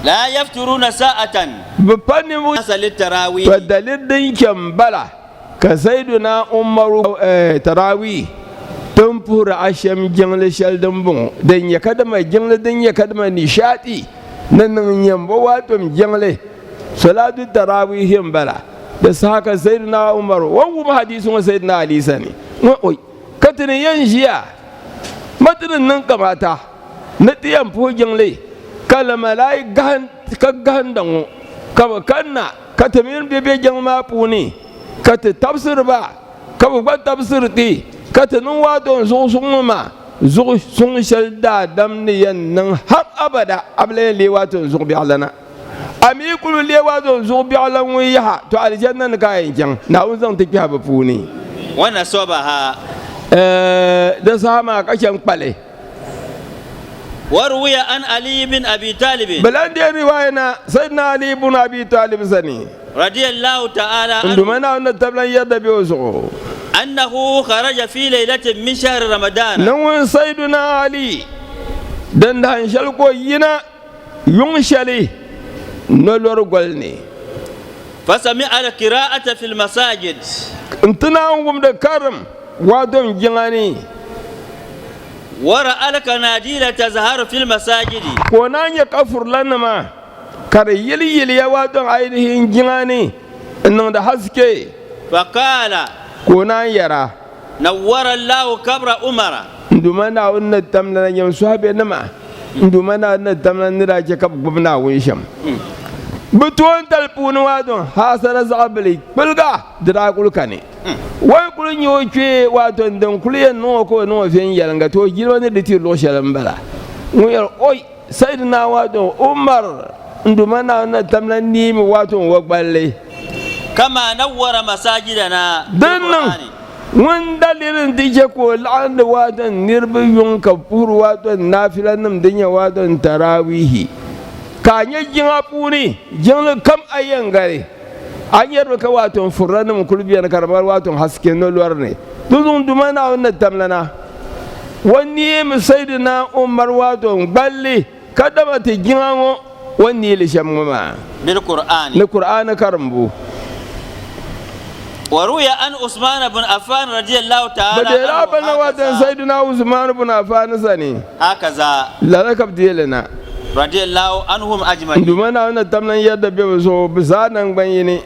La yafturuna sa'atan. Bɛ pa ninvuɣ. Nasa litarawihi. To daliri din chɛ m-bala ka Sayyiduna Umaru Tarawih ti ni puhiri Ashem jiŋli shɛli din bɔŋɔ, din nyɛ kadama jiŋli din nyɛ kadama nishaati ni niŋ nyɛmbo waatom jiŋli, Salatu Tarawihi m-bala. Di saha ka Sayyiduna Umaru o ni wum hadiisi ŋɔ Sayyidina Ali sani ŋɔ, Oi! Ka ti ni yɛn ʒiya ma ti ni niŋ kamaata ni ti yɛn puhi jiŋli ka lamalayi ka gahinda ŋɔ ka bɛ kanna ka ti mini bɛ be jiŋli maa puuni ka ti tabisiri ba ka bɛ gba tabisiri ti ka ti niŋ waato n-zuɣusuŋ ŋɔ maa. Zuɣu suŋ shɛli daadam ni yɛn niŋ har abada, a bi lan yɛn leei waato n zuɣu biɛɣulana. A mi yi kul bi leei waato n zuɣu biɛɣulan ŋun yaha, tɔ alijanna ni ka a yɛn chaŋ. Naawuni zaŋ ti kpɛhi bɛ puuni. Wanasabaha. Ɛɛ, di saha maa ka chɛ n-kpali. Waruwiya an Ali bin Abi Talib. Bɛ lan deei riwaaya na Sayyidina Ali ibn Abi Talib sani. Radiyallahu ta'ala anhu. N Duuma Naawuni ni tabila n-yɛrida be o zuɣu. Annahu kharaja fi laylatin min shahri Ramadana. Ni ŋun Sayyidina Ali din dahin shɛli ka o yina yuŋ shɛli nolɔri goli ni. Fasami'a al-qira'ata fil masajid. N-ti naan wumdi karim waadom jiŋa ni. Wara'a al-qanadila tazharu fil masajidi. Ka o naan nya ka furilanima ka di yili yiliya waadom ainihin jiŋa ni n-niŋdi haske. Faqala. Ka o naan yɛra. Nawwara Allahu kabra Umara. N Duuma Naawuni ni tamla nyam sɔhibenima, n Duuma Naawuni ni tamla ni daa chɛ ka bɛ gbibi Naawuni shɛm. Bɛ toontali puuni maa dɔn haasara zaɣ bili kpiliga di daa kul kani. O yi kul nya o kpee waato din kul yɛn niŋ o ka o niŋ o viɛnyɛliŋga, to o jilima ni di tiri luɣ shɛli m-bala. Ŋun yɛli, Oi! Sayyidina waato Umar, n Duuma Naawuni ni tamla neemi waato n wɔgballi. Kama nawwara masajidana Din niŋ bil-Qur'ani. ŋun daliri n-ti chɛ ka o laɣindi waato n niriba yuŋ ka puhiri waato n naafilanim din nyɛ waato n taraawihi, ka a nya jiŋa puuni jiŋli kam a yɛn gari, a nyarimi ka waato n furlanim kuli beni ka di mali waato n haske nolɔri ni. Dinzuɣu n Duuma Naawuni ni tamlana. O neemi Sayyidina Umar waato n-gballi ka dama ti jiŋa ŋɔ o ni neei li shɛm ŋɔ maa Bil-Qur'ani. ni Qur'ani karimbu. Wa ruwiya an Usman bun Affan radiyallahu ta'ala Bɛ deei anhu lahabali na waato hakaza. Sayyidina Usman bun Affan sani. Hakaza. Lala ka bɛ deei li na. Radiyallahu anhum ajma'in. N Duuma Naawuni ni tam lan yɛrida be bɛ zuɣu bɛ zaa naŋgban yini.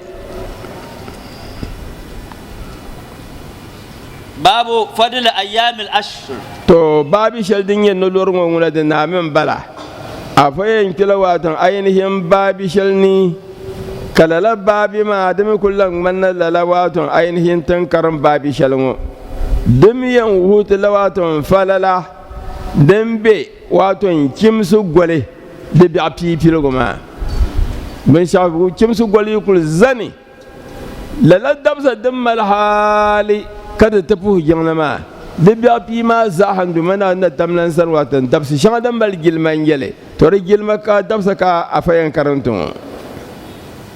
Baabu fadli ayyaamil ashr. To baabi shɛli din nyɛ nolɔri ŋɔ ŋuna di naami m-bala. Afa yɛn kpela waatiŋ ayinihin baabi shɛli ni, ka lala baabi maa di mi kuli lan ŋmanila lala waatiŋ ayinihin tiŋ karim baabi shɛli ŋɔ. Di mi yɛn wuhi ti la waatiŋ falala din be waatiŋ chimsi goli di biɛɣu piipiligu maa. Binshɛɣu chimsi goli yi kuli zani Lala dabisa din mali hali ka di ti puhi jiŋli maa, di biɛɣu pii maa zaaha n Duuma Naawuni na tam lan sani wato n dabisi shɛŋa din mali jilima n-nyɛ li, to di jilima ka dabisa ka afa yɛn karim ti ŋɔ.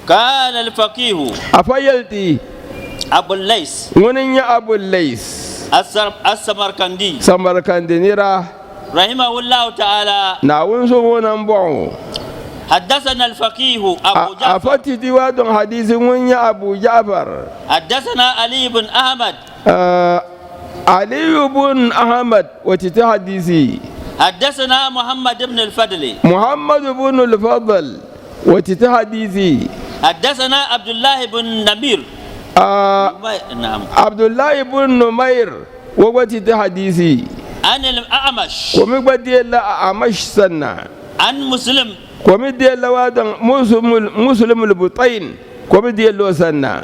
Kaana al-faqihu. Afa yɛli ti. Abu Lays. Ŋuni n-nyɛ Abu Lays. As-Samarkandi. Samarkandi nira. Rahimahullahu ta'ala. Naawuni so ŋɔ na m-bɔɣi o. Haddathana al-faqihu Abu Ja'far. Afa ti ti waa dɔŋ hadiisi ŋun nyɛ Abu Ja'far. Haddathana Ali ibn Ahmad. Ali ibn Ahmad o ti ti hadiisi. Haddathana Muhammad ibn al-Fadl. Muhammad ibn al-Fadl o ti ti hadiisi. Haddathana Abdullah ibn Namir. Abdullah ibn Numair o gba ti ti hadiisi. An al-A'mash. Ka o mi gba deei la A'mash sanna. An Muslim. Ka o mi deei la waadaŋ Muslim al-Butain, ka o mi deei la o sanna.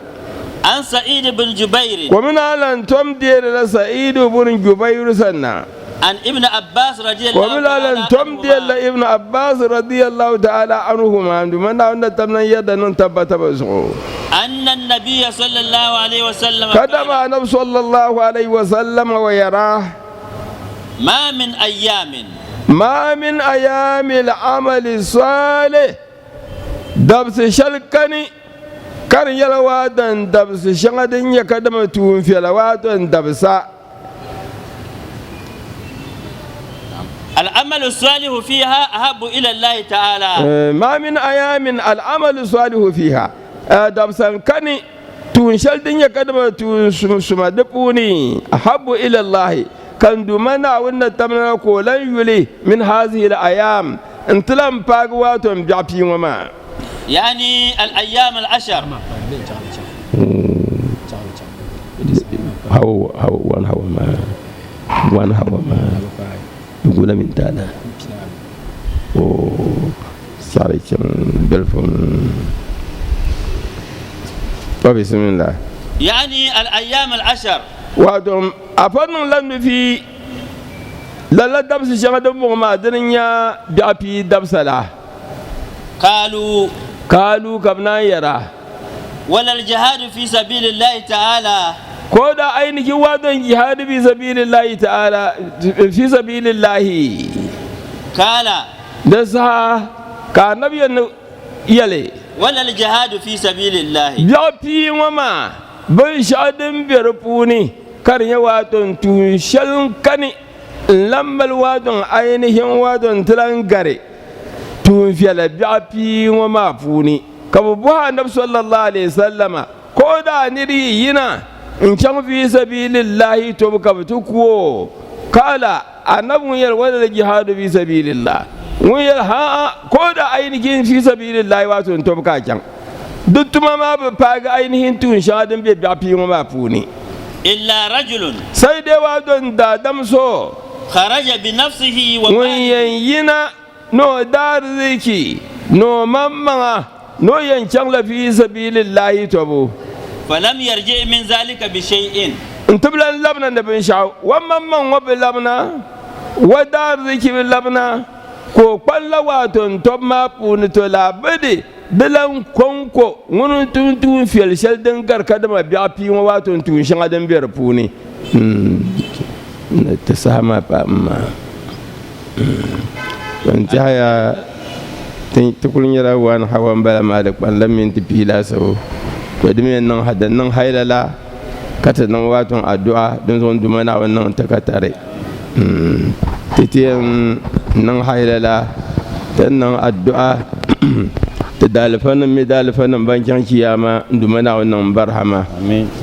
An Sa'id ibn Jubair. Ka o mi naan lan tom deei la Sa'id ibn Jubair sanna. An Ibn Abbas Ka o mi radiyallahu naan ta'ala lan tom deei la Ibn Abbas radiyallahu ta'ala anhuma, Duuma Naawuni na tam lan yɛda niŋ tabbata bɛ zuɣu. Anna an-nabiyya sallallahu alayhi wa sallam Kadama Anabi sallallahu alayhi wa sallam wa yɛra. Ma min ayyamin. Ma min ayyaami al-amali salih, dabisi shɛli kani ka di nyɛla waadan dabisi shɛŋa din nyɛ kadama tuunfiɛla waadan dabisa. Al-amalu salihu fiha ahabbu ila Allahi ta'ala. Ma min ayyamin al-amalu salihu fiha, dabisa n-kani Tuun shɛli din nyɛ kadama tuun suma di puuni, ahabbu ila Allahi, ka n Duuma Naawuni na tam lana ka o lan yuli, min hazihi al-ayaam, n-ti lan paagi waato n biɛɣu pii ŋɔ maa. Yani al-ayaam al-ashar. Sari chaŋ bilifu o bismillah. Yani al-ayyam al-ashar. Wato afa niŋ la nufi. Lala dabisi shɛŋa din bɔŋɔ maa dini n-nyɛ biɛɣu pii dabisa la. Kaalu. Kaalu ka bɛ naan yɛra. Wala al-jihaadu fi sabilillahi ta'ala. Ko da ainihin waton jihadi fi sabilillahi ta'ala fi sabilillahi. Kala. Da saha ka annabi yɛn yɛli. Wala al-jihaadu fi sabilillahi. Biɛɣu pii ŋɔ maa binshɛɣu din be di puuni ka di nyɛ waton tuun shɛli n-kani n lan mali waton ainihin waton ti lan gari tuun viɛla biɛɣu pii ŋɔ maa puuni. Ka bɛ bɔhi Anabi sallallahu alaihi wasallama, Ka o daa niri yi yina n-chaŋ fi sabilillahi tobu ka bɛ ti ku o? Kaala, Anabi ŋun yɛli, Wala l-jihaadu fi sabilillah. Ŋun yɛli, Haa, ka o daa ayinihin fi sabilillahi waato n-tobu ka a chaŋ. Di tuma maa bi paagi ayinihin tuun shɛŋa din be biɛɣu pii ŋɔ maa puuni. Illa rajulun. Sai dai waato n-daadam so. Kharaja bi nafsihi wa Ŋun maalihi. yɛn yina ni o daariziki ni o maŋmaŋa ni o yɛn chaŋla fi sabilillahi tɔbu. Falam yarji min zalika bi shay'in. N-ti bi lan labina ni binshɛɣu. O maŋmaŋ ŋɔ bi labina, o daariziki bi labina, ka o kpanila waato n-tɔbu maa puuni, to laabidi di lan kɔŋko ŋuni n-tum tuunfiɛli shɛli din gari kadama biɛɣu pii ŋɔ waato n-tuun shɛŋa din be di puuni. Ti saha maa paai m-maa. N tɛhiya ti kuli nyɛla one hour m-bala maa di kpanila minti pia laasabu. To di mi yɛn niŋ din niŋ haila la ka ti niŋ waato adua dinzuɣu n Duuma Naawuni niŋ ti ka tari. Ti ti yɛn niŋ haila la ti ni niŋ adua ti daalifanim mi daalifanim ban chaŋ chiyaama n Duuma Naawuni niŋ barahama.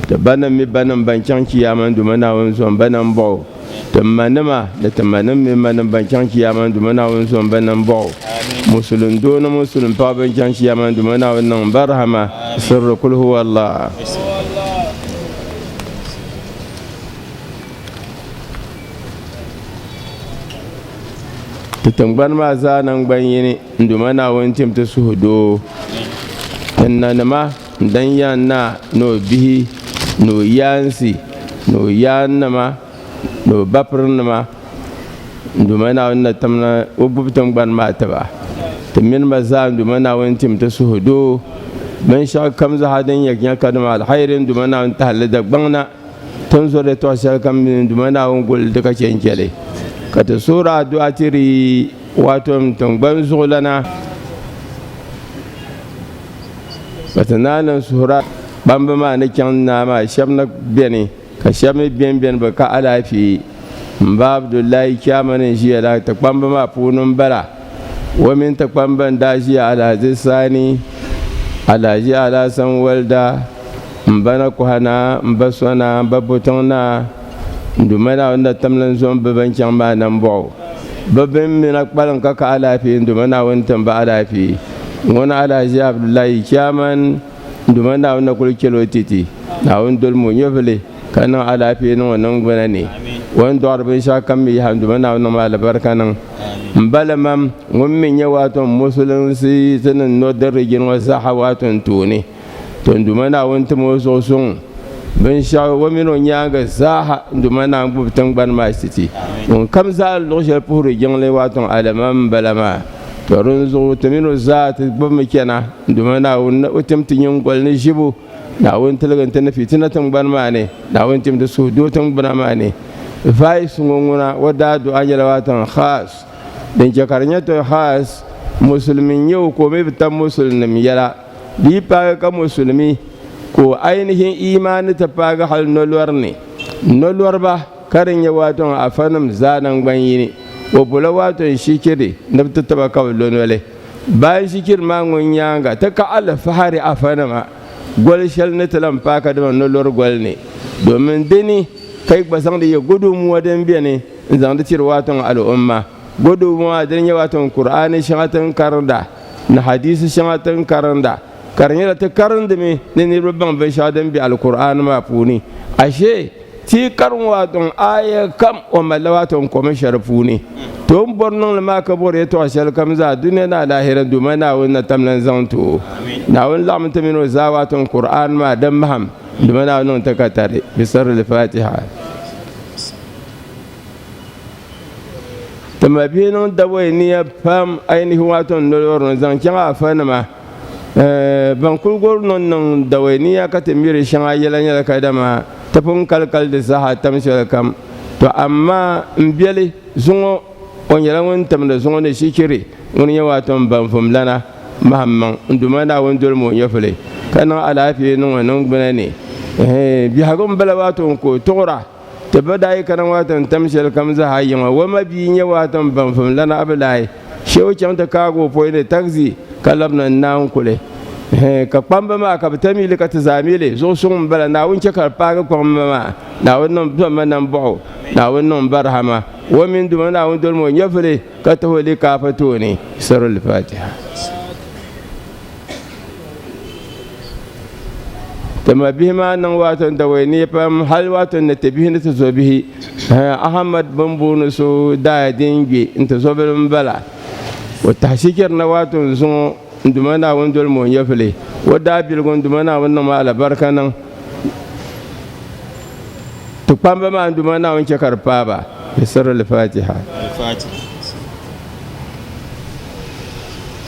Ti banim mi banim ban chaŋ chiyaama n Duuma Naawuni zom ba nambɔɣu. Ti manima ni ti manim mini manim ban chaŋ chiyaama n Duuma Naawuni zom ba nambɔɣu. Musulin doo ni musulin paɣa ban chaŋ chiyaama n Duuma Naawuni niŋ ba rahama. Sirri kul huwa Allah. Ti tiŋgbani maa zaa naŋgban yini n Duuma Naawuni tim ti suhudoo. Ti nanima n dan yaan naa ni o bihi ni o yaansi ni o yaannima ni o bapirinima n Duuma Naawuni na timna o gbubi tiŋgbani maa tiba. Ti mini ba zaa n Duuma Naawuni tim ti suhudoo. Binshɛɣu kam zaa din yɛn nyɛ kadama alhairi n Duuma Naawuni tahili li Dagbaŋ na. Ti ni zɔri yɛtɔɣ shɛli kam mini n Duuma Naawuni guli di ka chɛ n-chɛ li, ka ti suhiri adua tiri waato n tiŋgbani zuɣulana, ka ti naan lan suhiri kpamba maa ni chaŋ naa maa shɛba na beni, ka shɛba mi beni bɛ ka alaafee. M ba Abdullahi Chairman n-ʒiya la, ti kpamba maa puuni m-bala. O mini ti kpamba n-daa ʒiya Alhaji Sani, Alhaji Alhassan Walda, M ba na kɔha naa, m ba so naa, m ba Botiŋ naa, n Duuma Naawuni na tamli n zo m bi ban chaŋ maa nambɔɣu. Bɛ bɛn mi na kpalim ka ka alaafee, n Duuma Naawuni tim ba alaafee. Ŋuna Alhaji Abdullahi Chairman, n Duuma Naawuni na kuli chɛl o titi. Naawuni dolim o nyɛvili ka niŋ alaafee niŋ o niŋgbuna ni. O ni dɔɣiri binshɛɣu kam mi yaha, n Duuma Naawuni niŋmi alibarika niŋ. M ba Limam ŋun mi nyɛ waato m musulinsi ti ni Northern Region ŋɔ zaaha waato n tooni. To n Duuma Naawuni tim o zuɣu suŋ binshɛɣu o mini o nyaaŋa zaaha n Duuma Naawuni gbubi tiŋgbani maa shiti. Ŋun kam zaa luɣ shɛli puhiri jiŋli waato alama m-bala maa. To dinzuɣu ti mini o zaa ti gbubimi chana n Duuma Naawuni o tim ti nyiŋgoli ni ʒibu. Naawuni tiligi n-ti ni fitina tiŋgbani maa ni. Naawuni tim ti suhudoo tiŋgbuna maa ni. Vice ŋɔ ŋuna o daa duɣa nyɛla waato khaas. Din chɛ ka di nyɛ to khaas musulimi n-nyɛ o ka o mi bi tam musulinima yɛla. Di yi paagi ka musulimi ka o ainihin imaani ti paagi hali nolɔri ni, nolɔriba ka di nyɛ waatɔŋ afanim zaa naŋgban yini, o bola waatɔŋ shikiri ni bɛ ti taba ka bɛ lo noli. Bayan shikiri maa ŋun nyaaŋa ti ka alifahari afanima goli shɛli ni ti lan paai kadama nolɔri goli ni, domin di ni ka yi gba zaŋdi yi gudumua din beni n-zaŋdi tiri waatɔŋ al'umma. Gudumua maa dini nyɛ waatɔŋ Kur'aani shɛŋa ti ni karinda ni hadiisi shɛŋa ti ni karinda, ka di nyɛla ti karindimi ni niriba baŋ binshɛɣu din be Alkur'aani maa puuni. Ashe ti yi karim waatɔŋ aaya kam o malila waatɔŋ kom shɛli puuni. To o ni bɔri niŋli maa ka bɔri yɛtɔɣ shɛli kam zaa dunia ni alahira Duuma Naawuni na tamla n-zaŋ ti o. Naawuni laɣim ti mini o zaa waatɔŋ Kur'aani maa din mahim Duuma Naawuni niŋ ti ka tari. Bisirri Fatiha. Ti mabihi niŋ dabɔi nia pam ainihi waato n noli ni zaŋ chaŋ afanima ban kuli gori niŋ niŋ dawai nia ka ti miri shɛŋa yɛla nyɛla kadama ti pun kali kali di saha tam shɛli kam. To amaa m biɛli zuŋɔ o nyɛla ŋun timdi zuŋɔ ni shikiri ŋuni nyɛ waato n banvumlana mahim maŋ n Duuma Naawuni doli ma o nyɛvuli ka niŋ alaafee niŋ o niŋgbuna ni. Biɛhigu m-bala waato n ka o tuɣira. Ti ba daa yi kana waato n-tam shɛli kam zaa yiŋa. O ma bia n-nyɛ waato m-baŋfim lana Abilai. Shee o chaŋ ti kaagi o pɔi ni taxi ka labina n-naan kuli. Ka kpamba maa ka bɛ ta mi li ka ti zaa mi li. Zuɣu suŋ m-bala. Naawuni chɛ ka di paagi kpaŋ ma maa. Naawuni niŋ zom ma nambɔɣu. Naawuni niŋ barahama. O mini Duuma Naawuni doli ma o nyɛvili ka tahi o likaafa tooni. Surah Al-Fatiha. Ti ma bihi maa niŋ waato n dawai ni pam hali waato ni ti bihi ni ti zo bihi. Ahmad bin booni so daaya din gbe n ti zobili n bala. O tahi shikiri na waato n zuŋɔ n Duuma Naawuni doli ma o nyɛvili. O daabiligu n Duuma Naawuni niŋ ma alibarika niŋ. Ti kpamba maa n Duuma Naawuni chɛ ka di paai ba. Bi sirri Al-Fatiha.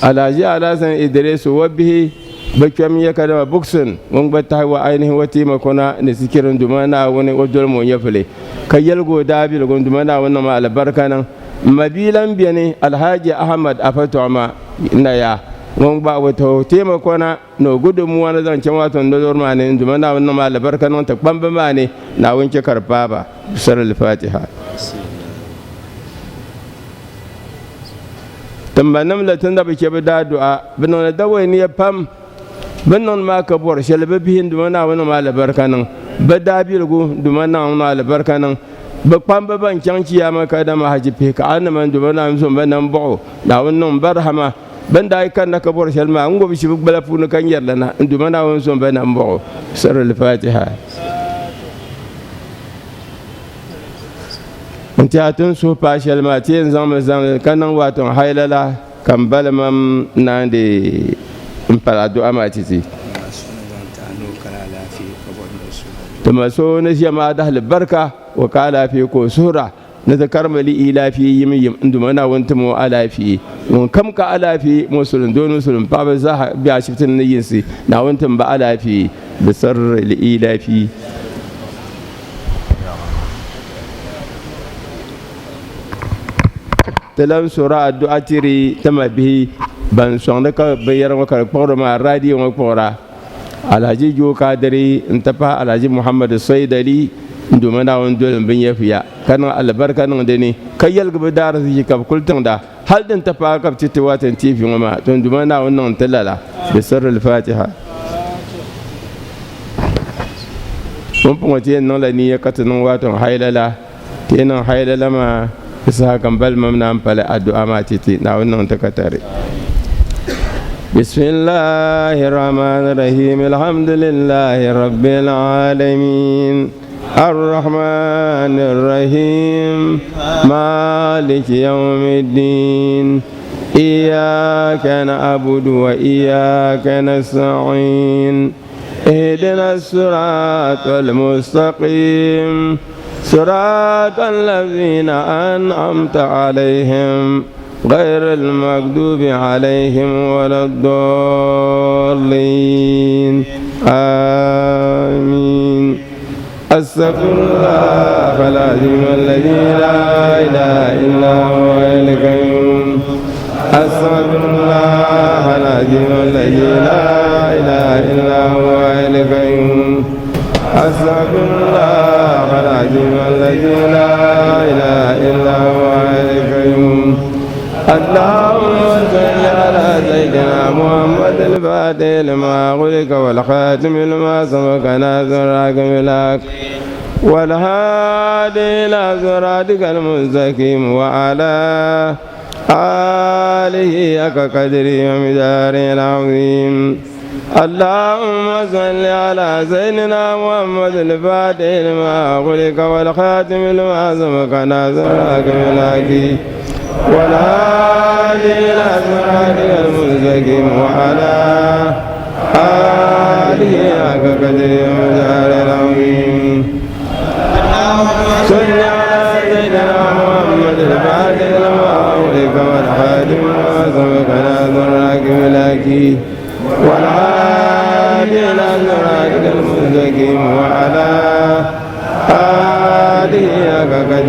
Alhaji Alhassan Idris o bihi bɛ kpɛm nyɛ kadama Bukson ŋun gba tahi wa ainihin o taimakona ni sikirin Duuma Naawuni o doli ma o nyɛvili ka yɛligi o daabiligu n Duuma Naawuni niŋ ma alibarika niŋ. M ma bia lan beni Alhaji Ahmad Afatɔɣima Naya ŋun gba o tahi o taimakona ni o gudummuwa ni zaŋ chaŋ waato n dolori maa ni n Duuma Naawuni niŋ ma alibarika niŋ ti kpamba maa ni Naawuni chɛ ka di paai ba. Bisar al-Fatiha. Timbanim la ti na bi chɛ bɛ daa du'a, bɛ niŋdi dawɔi nia pam. Bɛ ni niŋdi maa ka bɔri shɛli bɛ bihi n Duuma Naawuni niŋ ma alibarika niŋ bɛ daabiligu n Duuma Naawuni niŋ alibarika niŋ bɛ kpamba ban chaŋ chiyaama kadama haji pihi kaɣanima n Duuma Naawuni zom ba nambɔɣu Naawuni niŋ ba rahama bɛ ni daa yi kanna ka bɔri shɛli maa n ŋɔbi ʒi bɛ gbala puuni ka nyɛri li na n Duuma Naawuni zom ba nambɔɣu. Sirr al-Fatiha. N tiɛha ti ni suhu paai shɛli maa ti yɛn zaŋmi zaŋli ka niŋ waato n hailala ka n bali mam naandi n pali adu'a maa titi. Ti ma so ni ʒiya maa dahali barika o ka alaafee ka o suhura ni ti karimi li ilaafee yim yim n Duuma Naawuni tim o alaafee. Ŋun kam ka alaafee musulin doo ni musulin paɣaba zaaha be ashibiti ni yinsi Naawuni tim ba alaafee bi sirri li ilaafee. Ti lan suhiri addu'a tiri ti mabihi ban sɔŋdi ka binyɛra ŋɔ ka di kpuɣiri maa radio ŋɔ kpuɣira, Alhaji Joe Kadiri n-ti pahi Alhaji Muhammadu Saidali n Duuma Naawuni dolim bɛ nyɛvuya ka niŋ alibarika niŋ di ni ka yɛligi bɛ daariziki ka bɛ kuli tiŋda hali din ti paai ka bɛ ti ti Watan TV ŋɔ maa to n Duuma Naawuni niŋ n-ti lala. Bi sirri Al-Fatiha. Pumpɔŋɔ ti yɛn niŋla niya ka ti niŋ Watan hailala. Ti yi niŋ hailala maa di saha ka m balimam naan pali addu'a maa ti ti Naawuni niŋ ti ka tari. Bismillahi rahmani rahim alhamdulillahi rabbil alamin arrahmani rahim maliki yawmiddin iyyaka na'budu wa iyyaka nasta'in اهدنا الصراط المستقيم صراط الذين أنعمت عليهم غير المغضوب عليهم ولا الضالين آمين أستغفر الله العظيم الذي لا إله إلا هو القيوم أستغفر الله العظيم الذي لا إله إلا هو القيوم أستغفر الله العظيم الذي لا إله إلا هو القيوم اللهم صل على سيدنا محمد الفاتح لما غلق والخاتم لما سبق ناصر الحكم لك والهادي إلى صراطك المستقيم وعلى آله حق قدره ومداره العظيم اللهم صل على سيدنا محمد الفاتح لما غلق والخاتم لما سبق ناصر الحكم الحكيم والهادي إلى صراطك المستقيم وعلى آله حق قدره ومداره العظيم صل على سيدنا محمد الفاتح لما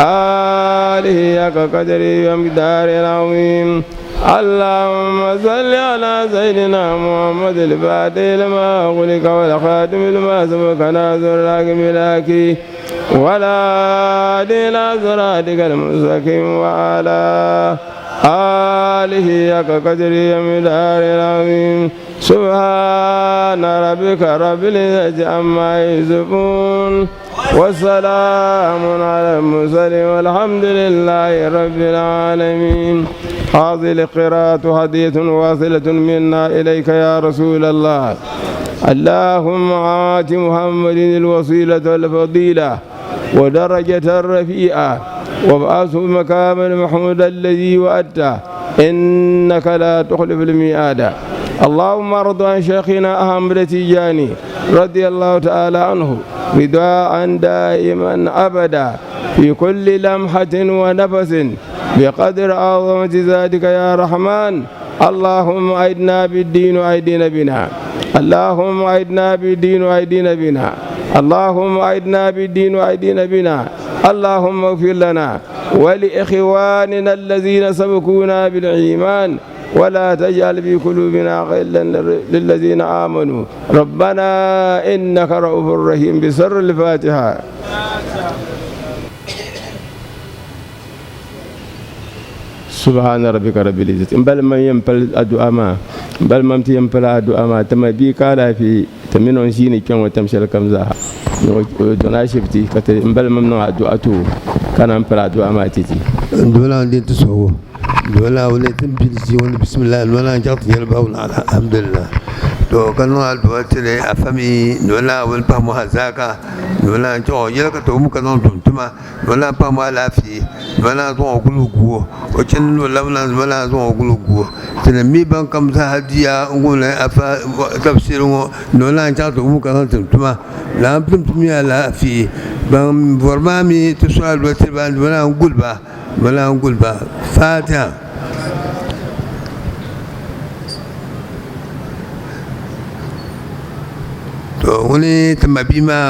آله حق قدره ومقداره العظيم. اللهم صل على سيدنا محمد الفاتح لما أغلق والخاتم لما سبق ناصر الحق بالحق ولا هادي إلى صراطك المستقيم وعلى آله حق قدره ومقداره العظيم. سبحان ربك رب العزة عما يصفون والسلام على المرسلين والحمد لله رب العالمين. هذه القراءة هدية واصلة منا إليك يا رسول الله. اللهم آت محمد الوسيلة والفضيلة ودرجة الرفيعة وابعثه مقام المحمود الذي وعدته إنك لا تخلف الميعاد. اللهم ارض عن شيخنا أحمد تيجاني رضي الله تعالى عنه رضاء دائما أبدا في كل لمحة ونفس بقدر عظمة ذاتك يا رحمن. اللهم أيدنا بالدين وأيدينا بنا. اللهم أيدنا بالدين وأيدينا بنا. اللهم أيدنا بالدين وأيدينا بنا. اللهم اغفر لنا ولإخواننا الذين سبقونا بالإيمان ولا تجعل في قلوبنا غلا للذين آمنوا ربنا إنك رؤوف رحيم. بسر الفاتحة. سبحان ربك رب العزة. بل من ينبل الدعاء ما بل من ينبل الدعاء ما تما بي قال في تمنون شيني كان وتمشي لكم زها دونا شفتي كتر بل ممنوع الدعاء تو كان ينبل الدعاء ما تيتي دولا دي تسوه دولا ولا تنبلسي ولا بسم الله ولا جات يلبا الحمد لله. تو كانوا الدعاء تلي أفهمي دولا والفهم هذاك دولا جو يلك تو مكانون تما دولا فهم على في دولا تو أقول وكان ولا ولا ولا تو أقول تلمي بان كم سهديا نقول أفا تفسير دولا جات مكانون تما لا تمي على في بان فرمامي تسأل وتبان دولا نقول با ولا نقول با فاتحة. وني تم بما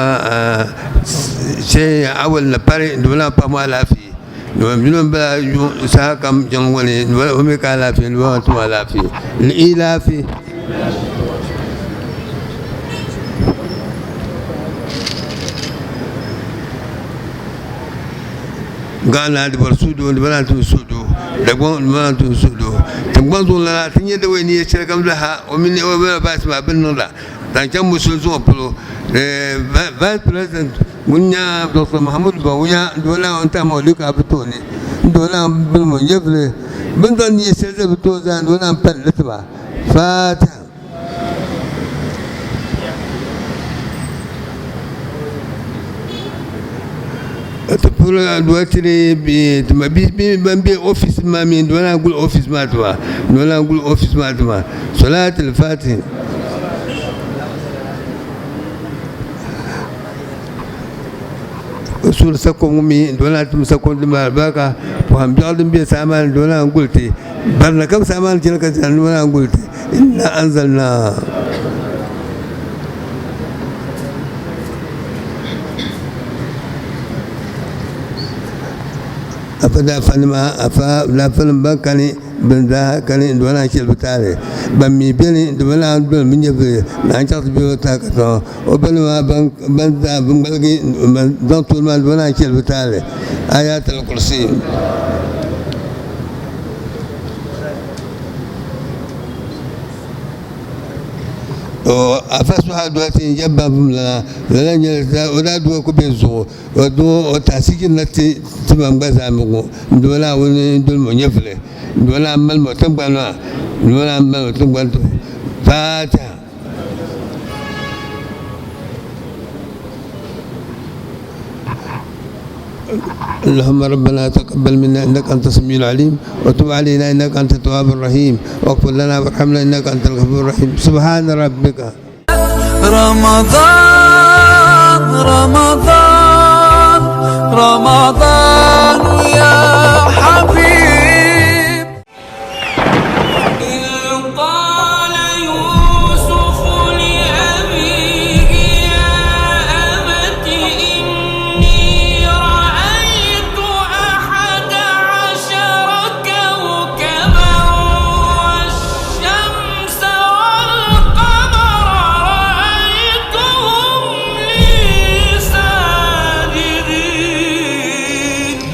شيء أول نبري دولا بما لا في دولا بلا ساكم جنوني دولا هم كلا في دولا تم لا في الإلا في Ghana di bar sudu di bana tu sudu da gwan bana tu sudu tangwan zon la tinye da wani ya shirka kam ha o min o ba ba ma bin nan da dan can musul zuwa pulo vice president gunya Dr. Muhammad Bawuya dola on ta maulika fito ne dola bin mun yefle bin dan ni sai zai fito zan dola pan litba fata تقول دواتري بي بي بي اوفيس ما مين ولا نقول اوفيس ما توا ولا نقول اوفيس ما توا صلاة الفاتح. سور سكون مي ولا تمسكون ما باكا وهم جالم بي سامان ولا نقولتي برنا كم سامان تلك ولا نقولتي إنا أنزلنا أفدا فنما أفا لا فنم بكني بندا كني دولا شيل بتاري بمي بني دولا دول من يبي نانشات بيوتا كتو وبنما بن بندا بنبلغي بن طول ما دولا شيل بتاري آيات الكرسي. أفسوا دواتي جبا فملا لا نجلس ولا دوا كبيزو ودو وتاسيك نتي تمام بزامو دولا ون دول منيفله دولا عمل متبنا دولا عمل متبنا فاتح. اللهم ربنا تقبل منا انك انت السميع العليم وتب علينا انك انت التواب الرحيم واغفر لنا وارحمنا انك انت الغفور الرحيم. سبحان ربك. رمضان رمضان رمضان يا حبيب. إذ قال يوسف لأبيه يا أبت إني رأيت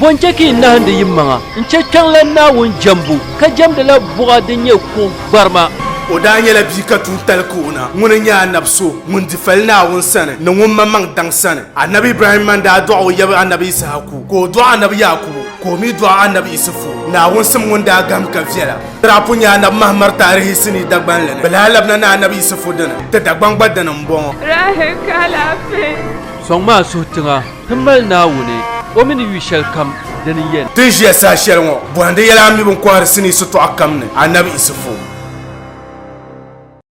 Bɔ n-chɛ ka yi nahindi yimaŋa n-chɛ kpiɔŋlan Naawuni jɛmbu, ka jɛmdila buɣa din nyɛ kuɣ gbarima? O daa nyɛla bia ka tuuntali ka o na. Ŋuni n-nyɛ anabi so ŋun di fali Naawuni sani ni ŋun maŋmaŋ daŋ sani. Anabi Ibrahimma n-daa dɔɣi o yaba anabi Yisahaku, ka o dɔɣi anabi Yaakubu, ka o mi dɔɣi anabi Isufu. Naawuni sim ŋun daa gahim ka viɛla. Ti daa pun nya anabi Mahamar taarihi sinii Dagbanli ni. Bɛ lahi labina ni anabi Isufu dini, ti Dagbaŋ gba dini m-bɔŋɔ. Rahi ka alaafee. Sɔŋmi a suhu tiŋa, ti mali Naawuni, o mi ni yu shɛlikam, dini n-yɛn. Ti ni ʒiya saha shɛli ŋɔ, bɔhindi yɛla a mi bɛ ni kɔhiri sinii sitɔɣu kam ni, Anabi Isufu.